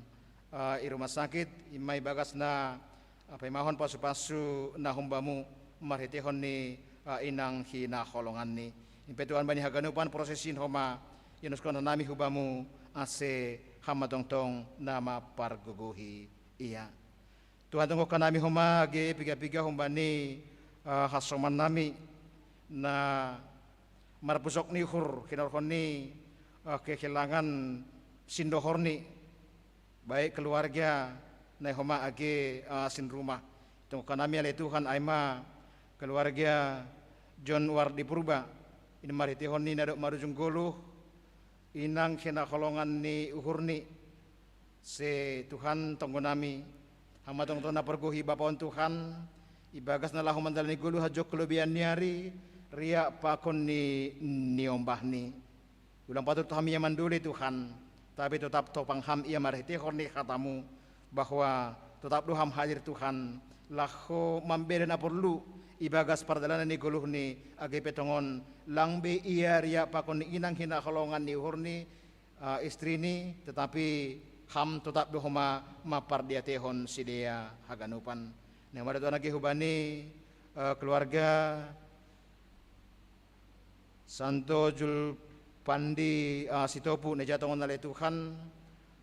eh, i rumah sakit, i ma ibagas na, eh, paimahon pasu-pasu na humbamu marhiteihon ni, eh, inang hinaholonganni. Impe Tuhan bani haganupan proses in homa, ionuskon nami hubamu, ase Ham ma tongtong na mampargogohi ia. Tuhan tonggohkan nami homa age piga-piga humbani, eh, hasoman nami na marpusok ni uhur hinorhon ni, eh, kehilangan sindohorni, baik keluarga na i homa age, eh, sinrumah. Tonggohkan nami ale Tuhan ai ma keluarga John Wardi Purba, in marhiteihon ni na dob marujung goluh, inang hinaholongan ni uhurni, se Tuhan tonggo nami, Ham ma tongtong na pargohi bapa on Tuhan, ibagas na laho mandalani goluh hajongkon lobeian ni ari, riak pakon ni niombahni. Ulang patut Ham ia manduli Tuhan, tapi totap topang Ham ia marhiteihon ni hatamu, bahwa Totap do Ham hadir Tuhan, laho mambere na porlu ibagas pardalanan ni goluhni, age pe tongon lang be ia riak pakon ni inang hinaholongan ni uhurni, ah, istrini, tetapi Ham totap do homa mampardiatehon sidea haganupan. Na mardatuan age hubani, eh, keluarga Santo Julpandi, ah, Sitopu, na ija tongon ale Tuhan,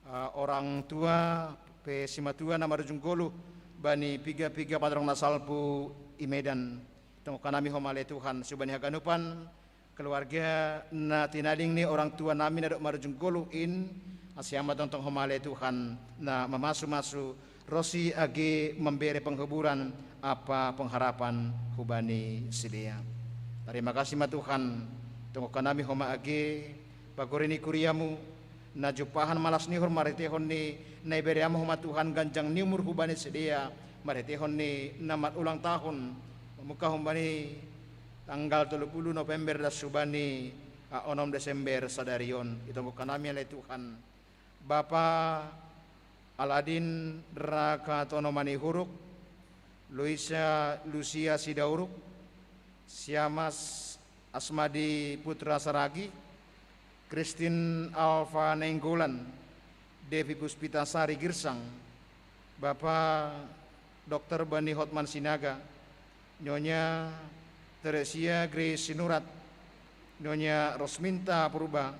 ah, orang tua pe simatua na marujung goluh bani piga-piga panorang na salpu i Medan. Tonggokan nami homa ale Tuhan, subani haganupan keluarga na tinading ni orang tua nami na dob marujung goluh in, ase Ham ma tongtong homa ale Tuhan, na mamasu-masu ronsi age mambere penghiburan ampa pengharapan hubani sidea. Tarima kasih ma Tuhan, tonggokan nami homa age pagori ni kuria-Mu, na jumpahan malas ni uhur marhitehon ni na ibere Ham homa Tuhan ganjang ni umur hubani sidea, marhitehon ni na marulang tahun, mamungka hubani tanggal tolu puluh November das hubani, ah, onom Desember sadari on. Itonggokan nami ale Tuhan, Bapa Aladin Rakatono Manihuruk, Luisa Lucia Sidauruk, Siamas Asmadi Putra Saragi, Christine Alfa Nainggolan, Devi Puspita Sari Girsang, Bapa Doktor Bani Hotman Sinaga, Nyonya Teresia Grace Sinurat, Nyonya Rosminta Purba,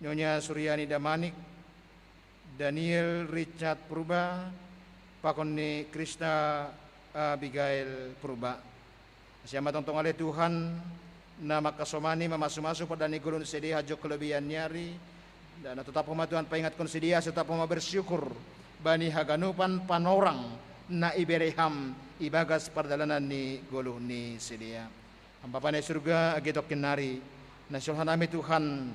Nyonya Suryani Damanik, Daniel Richard Purba, pakon ni Krista Abigail Purba. Ase Ham ma tongtong ale Tuhan, na mangkasomani mamasu-masu pardalanan ni goluh ni sidea hajongkon halobian ni ari, dan na totap homa Tuhan paingatkon sidea ase totap homa bersyukur bani haganupan panorang na ibere Ham ibagas pardalanan ni goluh ni sidea. Ham Bapa na i surga, age tongkin nari, na sihol hanami Tuhan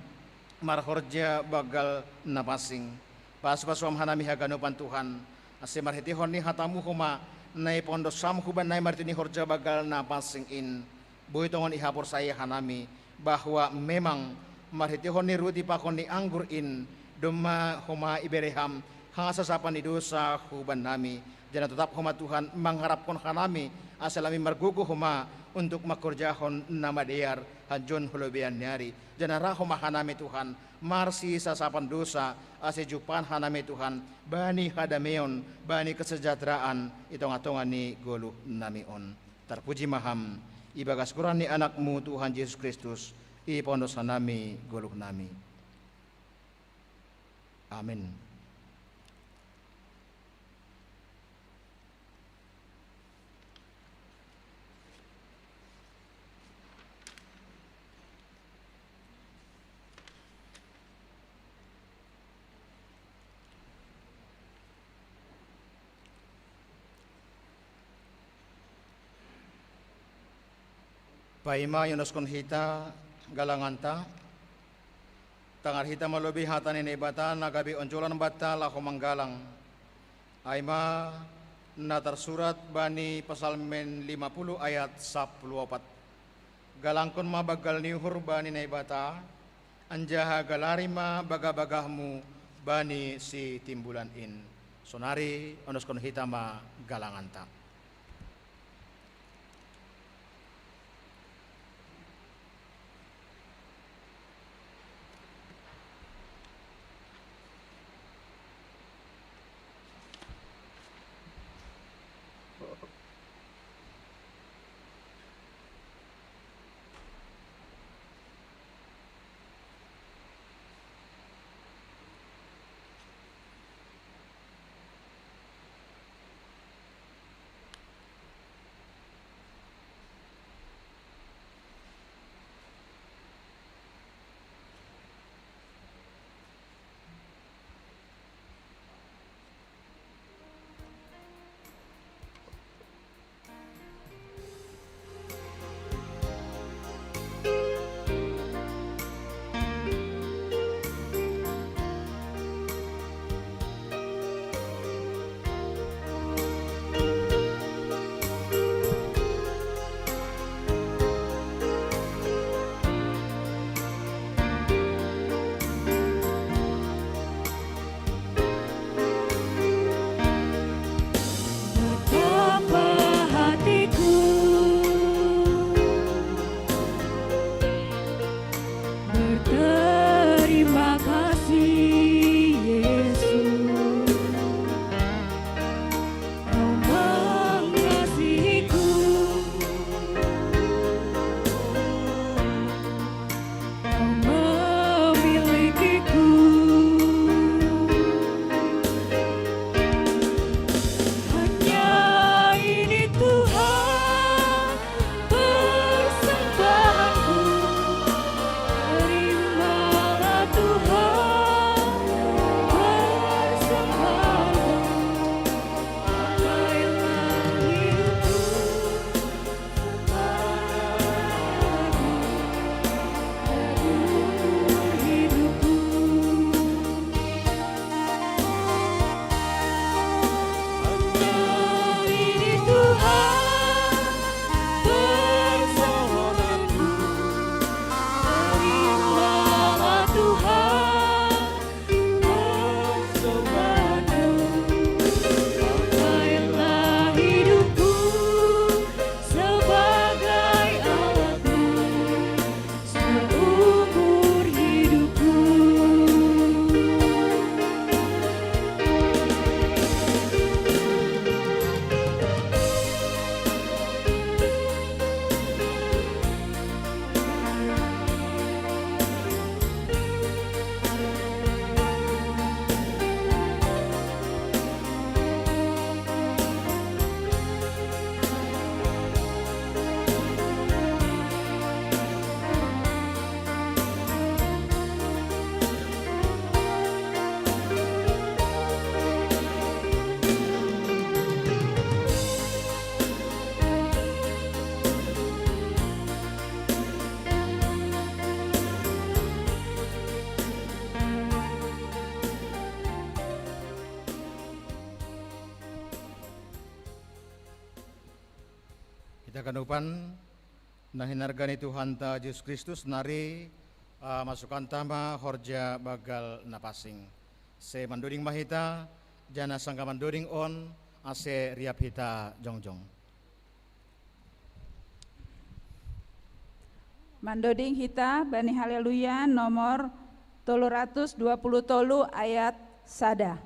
marhorja banggal na pansing. Pasu-pasu Ham hanami haganupan Tuhan, ase marhitehon ni hata-Mu homa na ipaondos Ham hubannami marhite ni horja banggal na pansing in, boi tongon ihaporsayaon hanami, bahwa memang marhitehon ni ruti pakon ni anggur in, domma homa ibere Ham hasasapan ni dousa hubannami. Janah totap homa Tuhan mangaraphon hanami, ase hami margogoh homa untuk mangkorjahon na madear hanjon halobian ni ari. Janah ra homa hanami Tuhan, marsisasapan dousa, ase jumpahan hanami Tuhan bani hadameon, bani kesejahteraan i tongah-tongah ni goluh nami on. Tarpuji ma Ham, ibagas goran ni Anak-Mu Tuhan Jesus Kristus, ipaondos hanami goluh nami. Amin. Paima ionoskon hita galanganta, tangar hita ma lobei hata ni Naibata na gabe onjolan banta laho manggalang. Ai ma na tarsurat bani Psalmen lima puluh ayat sapuluh opat: Galangkon ma banggal ni uhur bani Naibata, anjaha galari ma bagah-bagahmu bani sitimbulan in. Sonari onoskon hita ma galanganta. Jaganupan na hinarga ni Tuhanta Jesus Kristus nari, ah, masukanta ma horja bagal na pansing. Sai mandoding ma hita, janah sanggah mandoding on, ase riap hita jongjong. Mandoding hita bani Haleluya nomor tolu ratus dua puluh tolu ayat sada.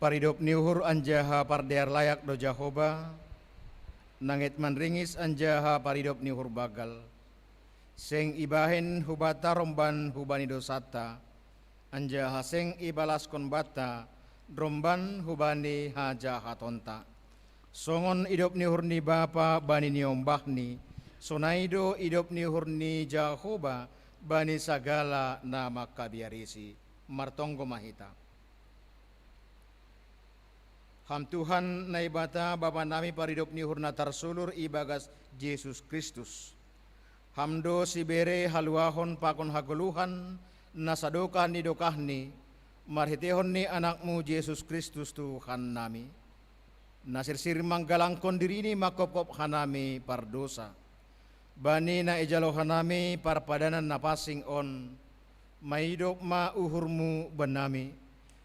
Paridop ni uhur anjaha pardear layak do Jahowa, nangit manringis anjaha paridop ni uhur bagal. Seng ibahen hubata romban hubani dousanta, anjaha seng ibalaskon banta romban hubani hajahatonta. Songon idop ni uhur ni Bapa bani niombahni, sonai do idop ni uhur ni Jahowa bani sagala na mangkabiarisi. Martonggo ma hita. Ham Tuhan Naibata, Bapa nami, paridop ni uhur na tarsulur ibagas Jesus Kristus. Ham do sibere haluahon pakon hagoluhan na sadokah ni dokahni, marhiteihon ni Anakmu Jesus Kristus Tuhan nami, na sirsir manggalangkon dirini manghophop hanami pardousa. Bani na ijalo hanami parpadanan na pansing on, maidop ma uhurmu bannami.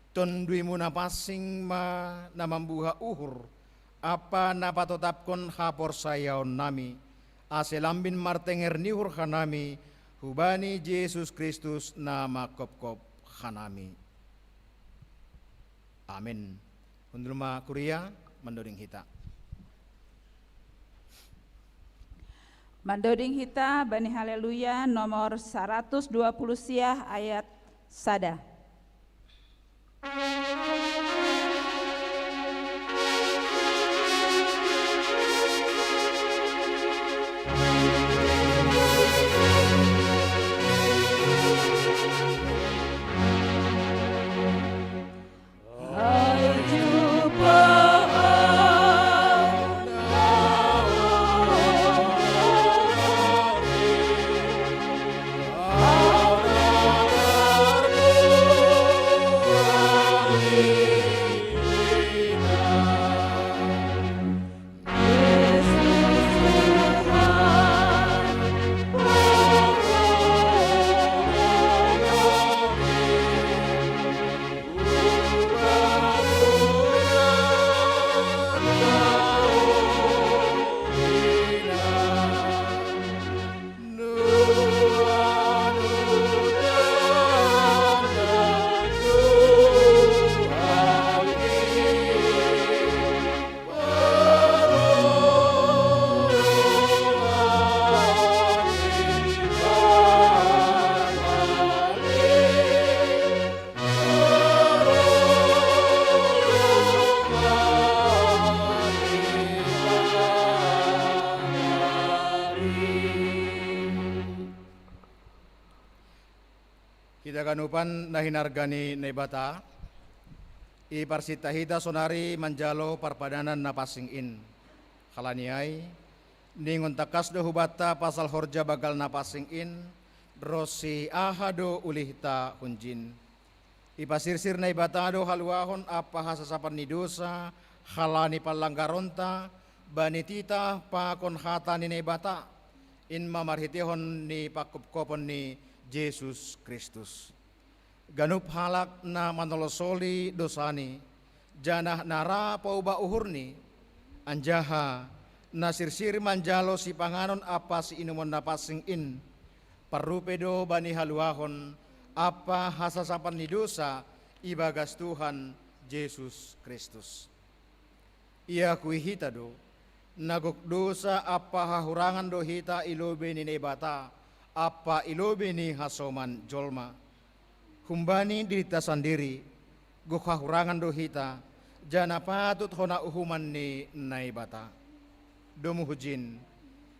Tonduimu na pansing ma na mambuha uhur, ampa na patotapkon haporsayaonnami, ase lambin martenger ni uhur hanami, hubani Jesus Kristus na manghophop hanami. Amin. Hundul ma kuria, mandoding hita. Mandoding hita bani Haleluya nomor saratus dua puluh siah ayat sada. Hita ganupan na hinarga ni Naibata, iparsinta hita sonari manjalo parpadanan na pansing in. Halani ai, ningon tangkas do hubanta pasal horja bagal na pansing in, ronsi aha do ulihta hunjin. Ipasirsir Naibata do haluahon ampa hasasapan ni dosa, halani pallanggaronta, bani titah pakon hata ni Naibata, in ma marhitehon ni pangkopkopon ni Jesus Kristus. Ganup halak na manolosoli dosani, janah na ra pauba uhurni, anjaha na sirsir manjalo sipanganon ampa siinumon na pansing in, parrupe do bani haluahon ampa hasasapan ni dosa ibagas Tuhan Jesus Kristus. Iakui hita do, na gok dosa ampa hahurangan do hita i lobei ni Naibata ampa i lobei ni hasoman jolma. Humbani dirinta sandiri, gok hahurangan do hita, janah patut hona uhuman ni Naibata. Domu hujin,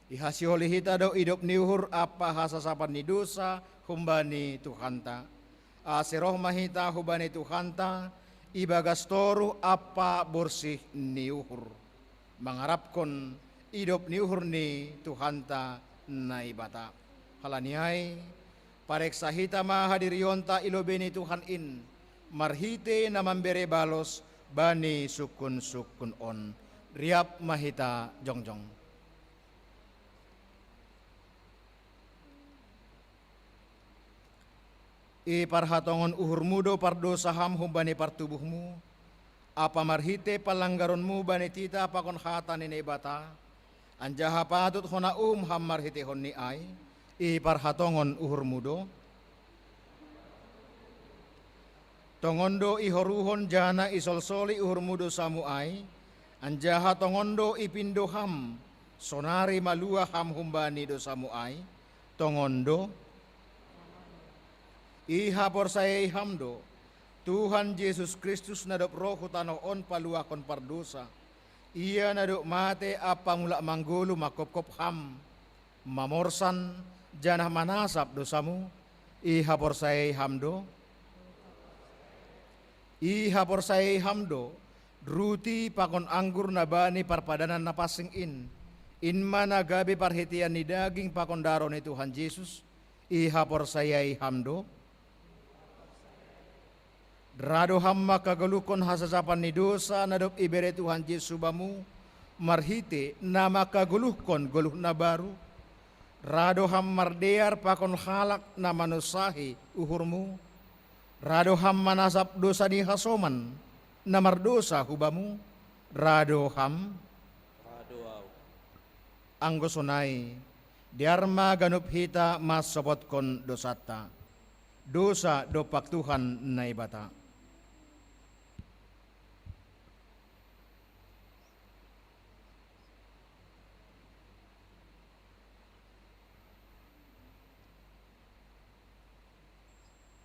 ihasiholi hita do idop ni uhur ampa hasasapan ni dosa humbani Tuhanta. Ase roh ma hita hubani Tuhanta, ibagas toruh ampa borsih ni uhur, mangarapkon idop ni uhur ni Tuhanta Naibata. Halani ai, pareksa hita ma hadirionta i lobei ni Tuhan in, marhitei na mambere balos bani sungkunsungkun on. Riap ma hita jongjong. Iparhatongon uhurmu do pardosa ham humbani partubuhmu, ampa marhitei pallanggaronmu bani titah pakon hata ni Naibata, anjaha patut hona uhum ham marhiteihonni ai, iparhatongon uhurmu do. Tongon do ihoruhon janah isolsoli uhurmu dosamu ai, anjaha tongon do ipindo ham, sonari maluah ham humbani dosamu ai, tongon do. Ihaporsayai ham do, Tuhan Jesus Kristus na dob roh hu tanoh on paluahkon pardosa, Ia na dob mate ampa mulak manggoluh manghophop ham, mamorsan, janah manasap dosamu, ihaporsayai ham do? Ihaporsayai ham do, ruti pakon anggur na bani parpadanan na pansing in, in ma na gabe parhiteian ni daging pakon daroh ni Tuhan Jesus, ihaporsayai ham do? Ra do ham mangkagoluhkon hasasapan ni dosa na dob ibere Tuhan Jesus hu bamu, marhitei na mangkagoluhkon goluh na baru? Ra do ham mardear pakon halak na manunsahi uhurmu? Ra do ham manasap dosa ni hasoman na mardosa hu bamu? Ra do ham? Ra do ahu. Anggo sonai, dear ma ganup hita mansopotkon dosanta. Dosa dompak Tuhan Naibata.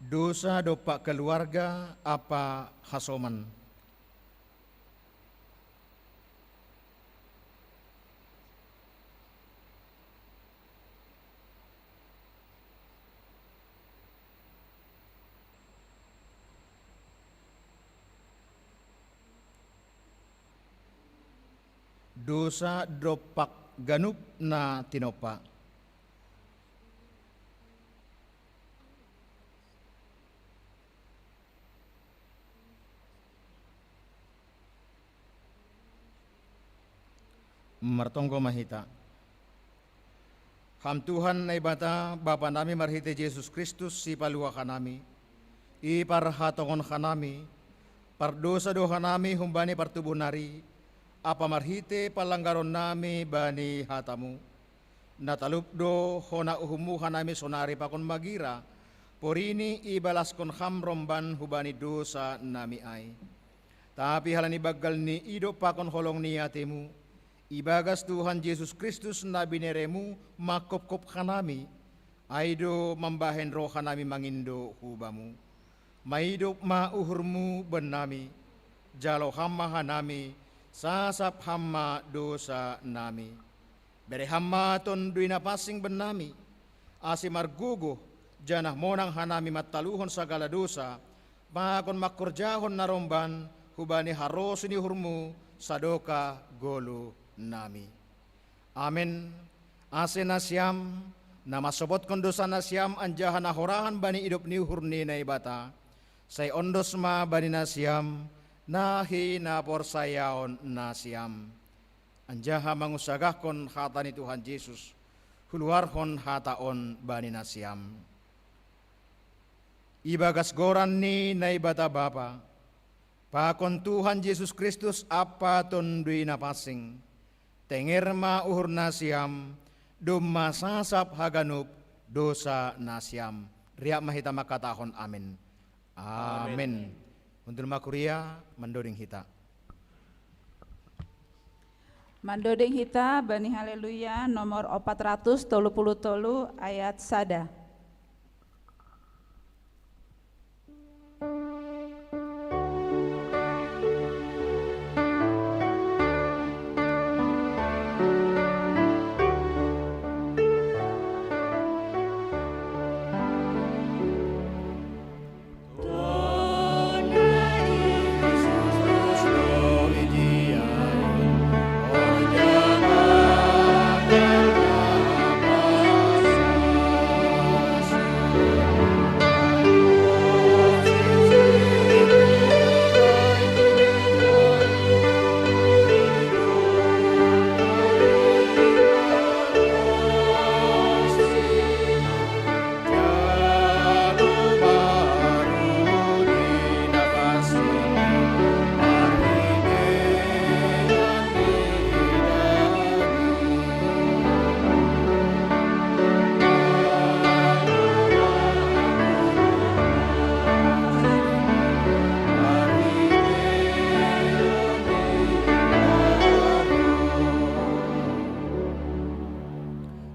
Dosa dompak keluarga ampa hasoman. Dosa dompak ganup na tinompa. Martonggo ma hita. Ham Tuhan Naibata, Bapa nami marhitei Jesus Kristus, Sipaluah hanami, iparhatongon hanami, pardosa do hanami humbani partubuh nari, ampa marhitei pallanggaron nami bani hatamu. Na talup do hona uhummu hanami sonari pakon magira, porini ibalaskon ham romban hubani dosa nami ai. Tapi halani banggal ni idop pakon holong ni atemu, ibagas Tuhan Jesus Kristus na bineremu manghophop hanami, ai do mambahen roh hanami mangindo hu bamu. Maidop ma uhurmu bennami, jalo ham ma hanami, sasap ham ma dosa nami. Bere ham ma Tonduy Napansing bennami, ase margogoh, janah monang hanami mantaluhon sagala dosa, pakon mangkorjahon na romban hubani harosuh ni uhurmu sadokah goluh nami. Amen. Ase nasiam, na mansopotkon dosa nasiam anjaha na horahan bani idop ni uhur ni Naibata, Sai ondos ma bani nasiam, na hinaporsayaon nasiam. Anjaha mangunsagahkon hata ni Tuhan Jesus, huluarhon hata on bani nasiam. Ibagas goran ni Naibata Bapa, pakon Tuhan Jesus Kristus ampa Tonduy Napansing, tenger ma uhur nasiam, domma sasap haganup dosa nasiam. Riap ma hita mangkatahon amin. Amin. Amin. Hundul ma kuria, mandoding hita. Mandoding hita bani Haleluya nomor opat ratus tolu puluh tolu ayat sada.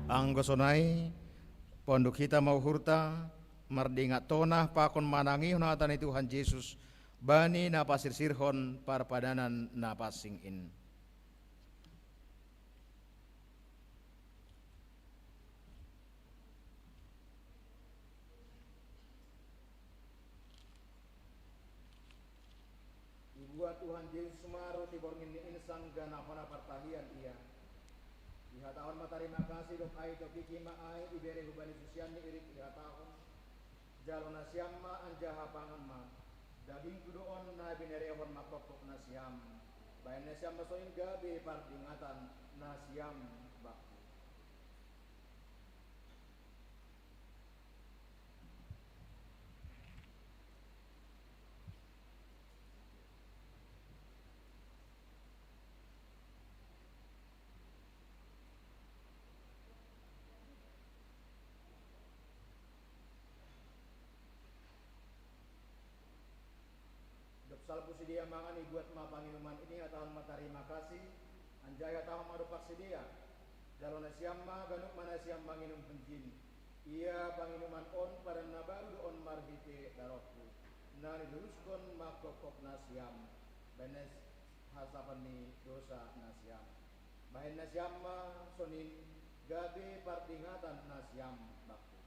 Anggo sonai, ponduk hita ma uhurta, mardingat tona pakon manangihon hata ni Tuhan Jesus bani na pasirsirhon parpadanan na pansing in. Ibuat Tuhan Jesus ma roti borngin ni in sanggah na hona partahian ia. Ihatahon ma tarima kasih dob ai topiki ma ai ibere hubani susianni irik ihatahon, jalo nasiam ma anjaha pangan ma. Dagingku do on na binerehon manghophop nasiam. Bahen nasiam ma sonin gabe pardingatan nasiam bakku. Dob salpu sidea mangan, ibuat ma panginuman i, ihatahon ma tarima kasih, anjaha ihatahon ma dompak sidea, jalo nasiam ma ganup ma nasiam manginum hunjin. Ia panginuman on padan na baru do on marhite darongku, na niluruskon manghophop nasiam, bahen nas-, hasapon ni dosa nasiam. Bahen nasiam ma sonin gabe pardingatan nasiam bakku.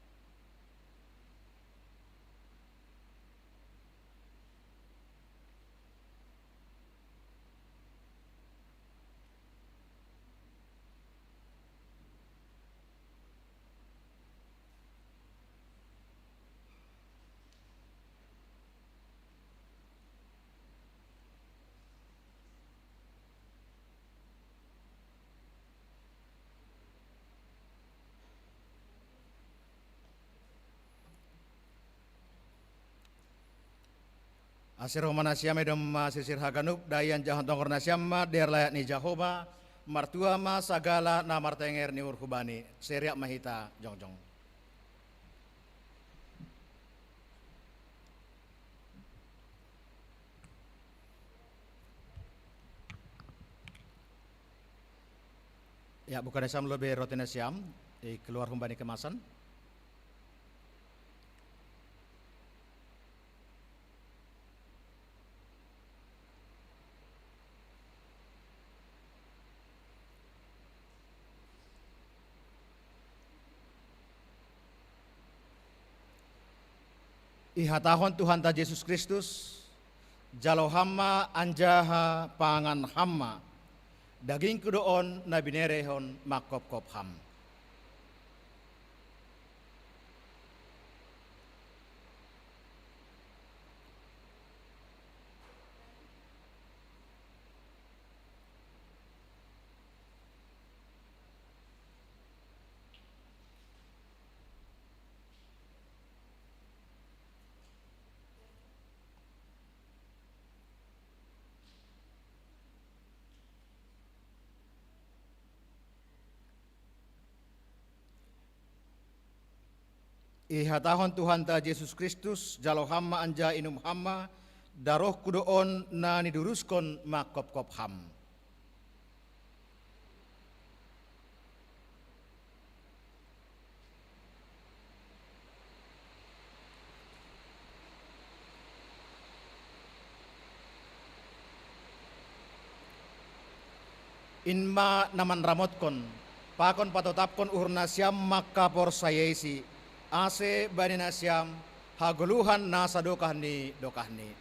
Ase roh ma nasiam i domma sirsir haganup, dai anjaha tonggor nasiam ma dear layat ni Jahowa, martua ma sagala na martenger ni uhur hu Bani. Sai riap ma hita jongjong. Ya, buka nasiam lobei roti nasiam, eh, keluar humbani kemasan. Ihatahon Tuhanta Jesus Kristus, jalo Ham ma anjaha pangan Ham ma, dagingku do on na binerehon manghophop Ham. Ihatahon Tuhanta Jesus Kristus, jalo ham ma anjaha inum ham ma, darohku do on na niduruskon mangkopkop ham. In ma na manramotkon, pakon patotapkon uhur nasiam mangkaporsayaisi, ase bani nasiam hagoluhan na sadokah ni dokahni.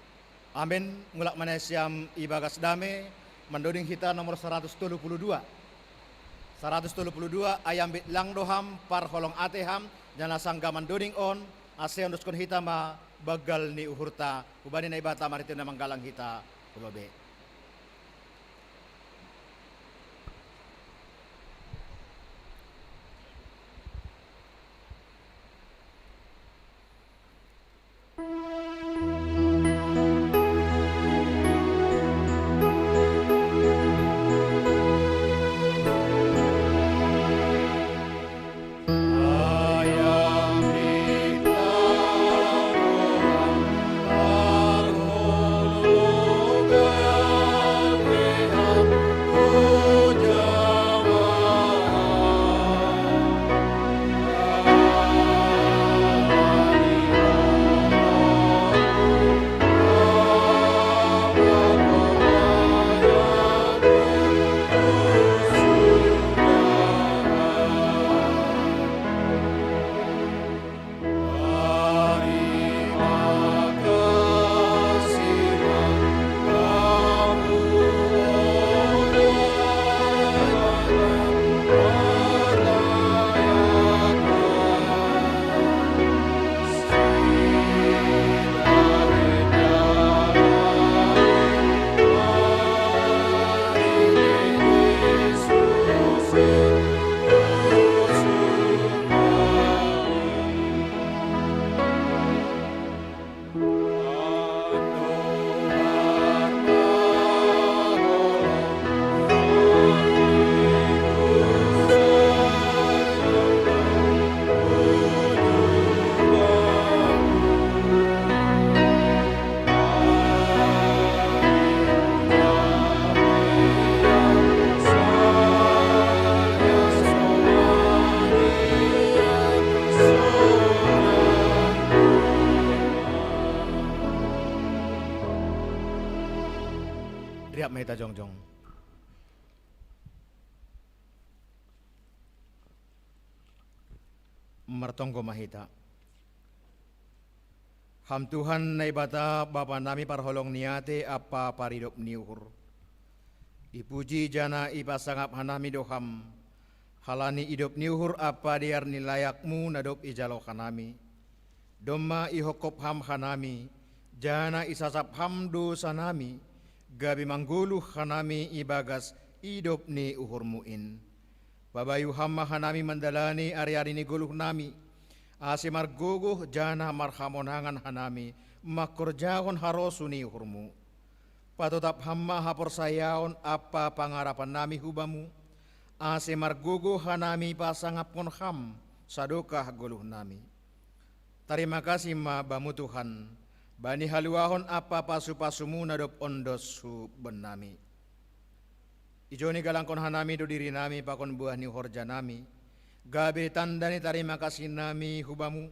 Amen. Mulak ma nasiam ibagas dame, mandoding hita nomor saratus tolu puluh dua. Saratus tolu puluh dua, ai ambit lang do ham, parholong atei ham, jala sanggah mandoding on, ase ondoskon hita ma banggal ni uhurta, hubani Naibata marhitei na manggalang hita, ulo be. Riap ma hita jongjong. Martonggo ma hita. Ham Tuhan Naibata, Bapa nami parholong ni atei ampa paridop ni uhur. Ipuji jala ipasangap hanami do Ham, halani idop ni uhur ampa dear ni layakMu na dob ijalo hanami. Domma ihongkop Ham hanami, jala isasap Ham dousa nami, gabe manggoluh hanami ibagas idop ni uhurMu in. Pabayu Ham ma hanami mandalani ari-ari ni goluh nami, ase margogoh jala marhamonangan hanami mangkorjahon harosuh ni uhurMu. Patotap Ham ma haporsayaon ampa pangarapan nami hu Bamu, ase margogoh hanami pasangapkon Ham sadokah goluh nami. Tarima kasih ma Bamu Tuhan, bani haluahon ampa pasu-pasuMu na dob ondos hu bannami. Ijon igalangkon hanami do dirinami pakon buah ni horjanami, gabe tanda ni tarima kasih nami hu Bamu.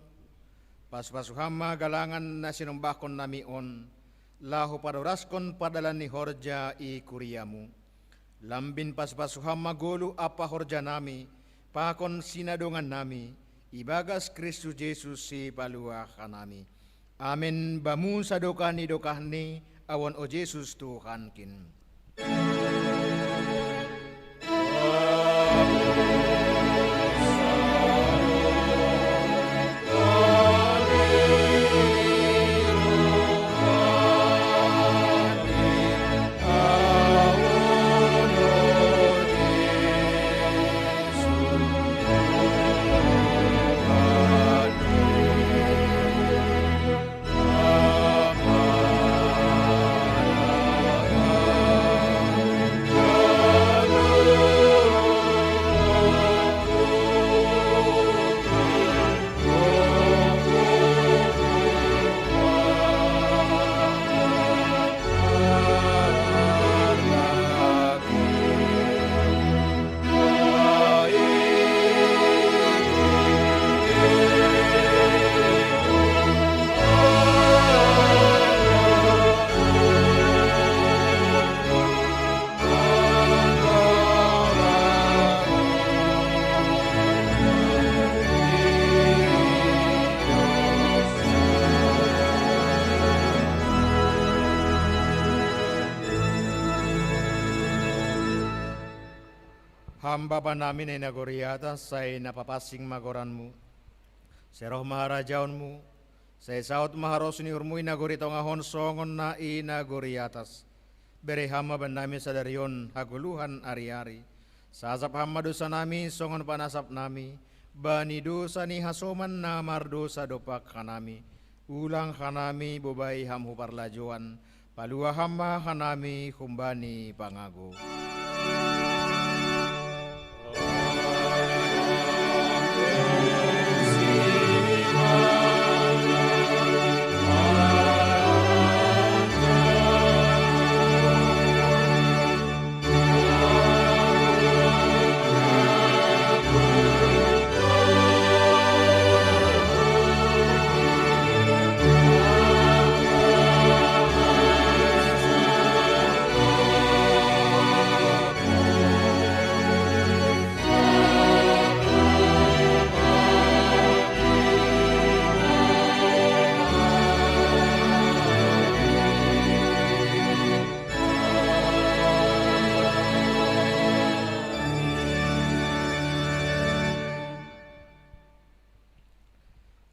Pasu-pasu Ham ma galangan na sinombahkon nami on, laho padoraskon pardalan ni horja i kuriaMu. Lambin pasu-pasu Ham ma goluh ampa horjanami, pakon sinadongannami, ibagas Kristus Jesus Sipaluah hanami. Amen. Bamu sadokah ni dokahni, ahu on, o Jesus Tuhankin. Ham Bapa nami na i nagori atas, sai na papansing ma goranmu. Sai roh ma harajaonmu, sai saut ma harosuan ni uhurmu i nagori tonga on songon na i nagori atas. Bere Ham ma bannami sadari on hagoluhan ari-ari. Sasap Ham ma dosanami songon panasapnami bani dosa ni hasoman na mardosa dompak hanami. Ulang hanami bobai Ham hu parlajouan, palua Ham ma hanami humbani pangago.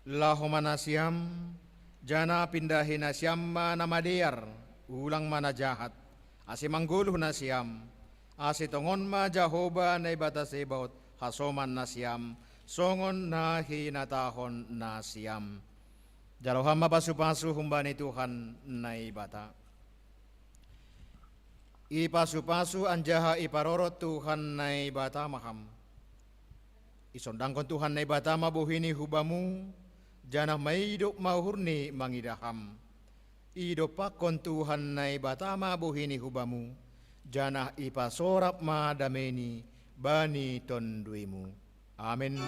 Laho ma nasiam, janah pindahi nasiam ma na madear, ulang ma na jahat, ase manggoluh nasiam, ase tongon ma Jahowa Naibata Sebaot hasoman nasiam, songon na hinatahon nasiam. Jalo Ham ma pasu-pasu humbani Tuhan Naibata. Ipasu-pasu anjaha iparorot Tuhan Naibata ma ham. Isondangkon Tuhan Naibata ma bohi-Ni hu bamu, janah maidop ma uhur-Ni mangidah ham. Idompakkon Tuhan Naibata ma bohi-Ni hu bamu, janah ipasorap ma dame-Ni bani tonduimu. Amen.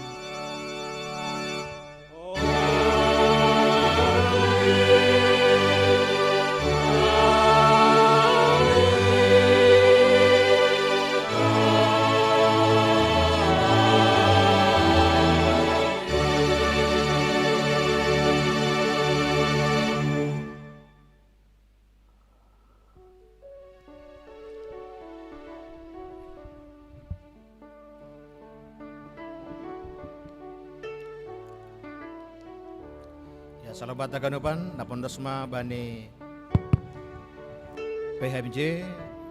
Ya, salomba haganupan, napondos ma bani P H M J,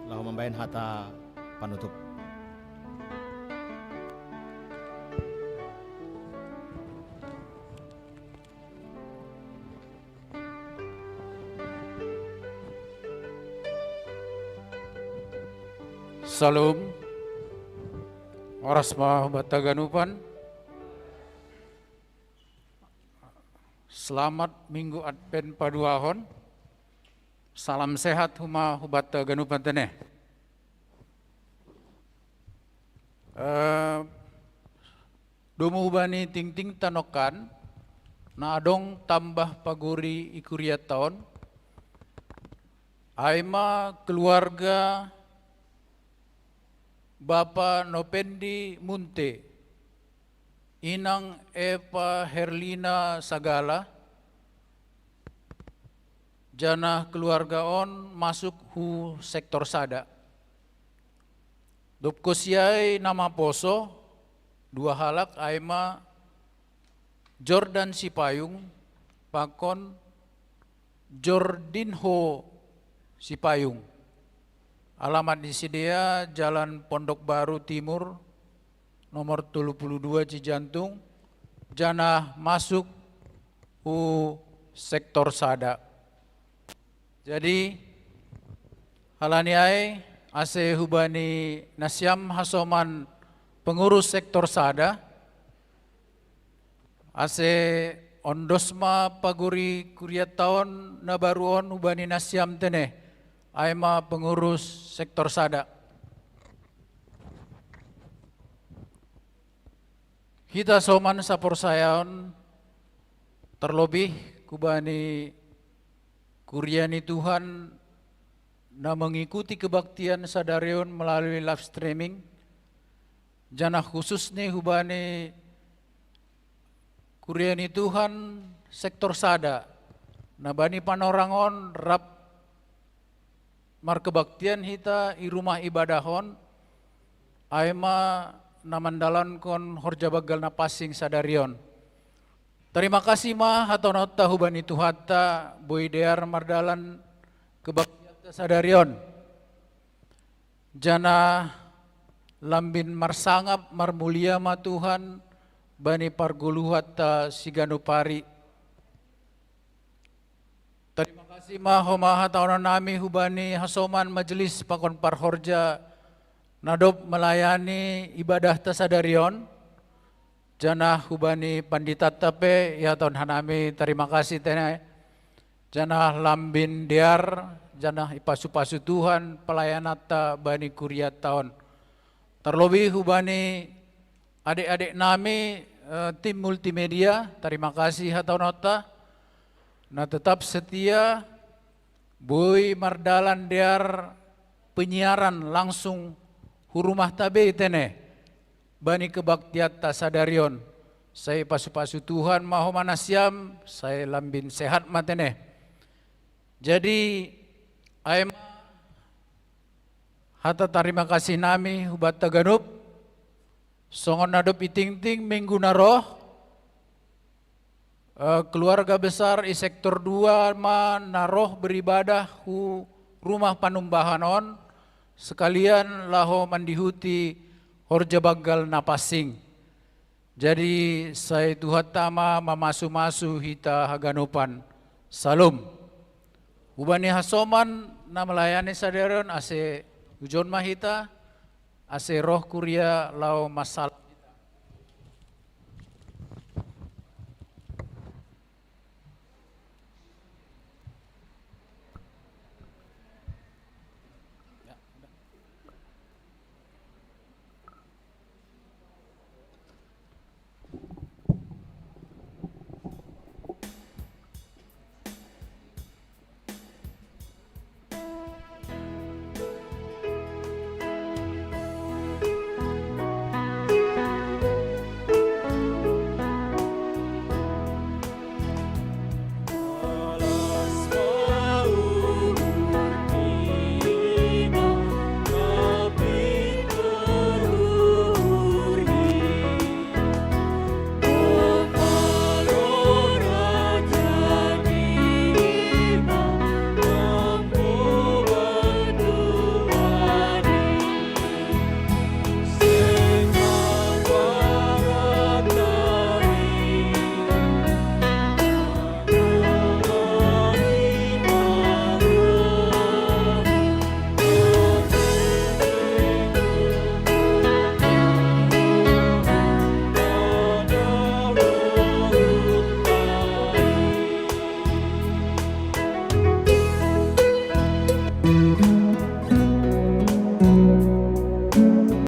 laho mambahen hata panutup. Salam. Horas ma hubanta haganupan. Selamat Minggu Advent paduahon. Salam sehat homa hubanta haganupan tene. Eh, Domu hubani tingting tanongkan, na adong tambah paguri i kurianta on, ai ma keluarga Bapa Nopendi Munte, Inang Eva Herlina Sagala, janah keluarga on masuk hu sektor sada. Dob konsi ai na maposo, dua halak ai ma Jordan Sipayung pakon Jordinho Sipayung. Alamat ni sidea Jalan Pondok Baru Timur, nomor tolu puluh dua Cijantung, janah masuk hu sektor sada. Jadi, halani ai, ase hubani nasiam hasoman pengurus sektor sada, ase ondos ma paguri kurianta on na baru on hubani nasiam tene, ai ma pengurus sektor sada. Hita soman saporsayaon, terlebih hubani kuria ni Tuhan na mengikuti kebaktian sadari on melalui live streaming, janah khususni hubani kuria ni Tuhan sektor sada, na bani panorang on rap markebaktian hita i rumah ibadah on, Ai ma na mandalankon horja banggal na pansing sadari on. Tarima kasih ma hataononta hubani Tuhanta, boi dear mardalan kebaktianta sadari on. Janah lambin marsangap marmulia ma Tuhan bani pargoluhanta siganup ari. Tarima kasih ma homa hataonon nami hubani hasoman majelis pakon parhorja na dob melayani ibadahta sadari on, janah hubani panditanta pe ihatahon hanami tarima kasih tene, janah lambin dear, janah ipasupasu Tuhan pelayananta bani kurianta on. Tarlobih hubani adek-adek nami, eh, tim multimedia, tarima kasih hataononta, na tetap setia, boi mardalan dear penyiaran langsung hu rumahta be tene, bani kebaktianta sadari on. Sai pasupasu Tuhan ma homa nasiam, sai lambin sehat ma tene. Jadi, ai ma hata tarima kasih nami hubanta ganup, songon na dob itingting minggu na roh, eh, keluarga besar i sektor dua ma na roh beribadah hu rumah panumbahan on, sekalian laho mandihuti horja banggal na pansing. Jadi sai Tuhanta ma mamasu-masu hita haganupan. Salum. Hubani hasoman na melayani sadari on ase ujon ma hita, ase roh kuria laho masalah.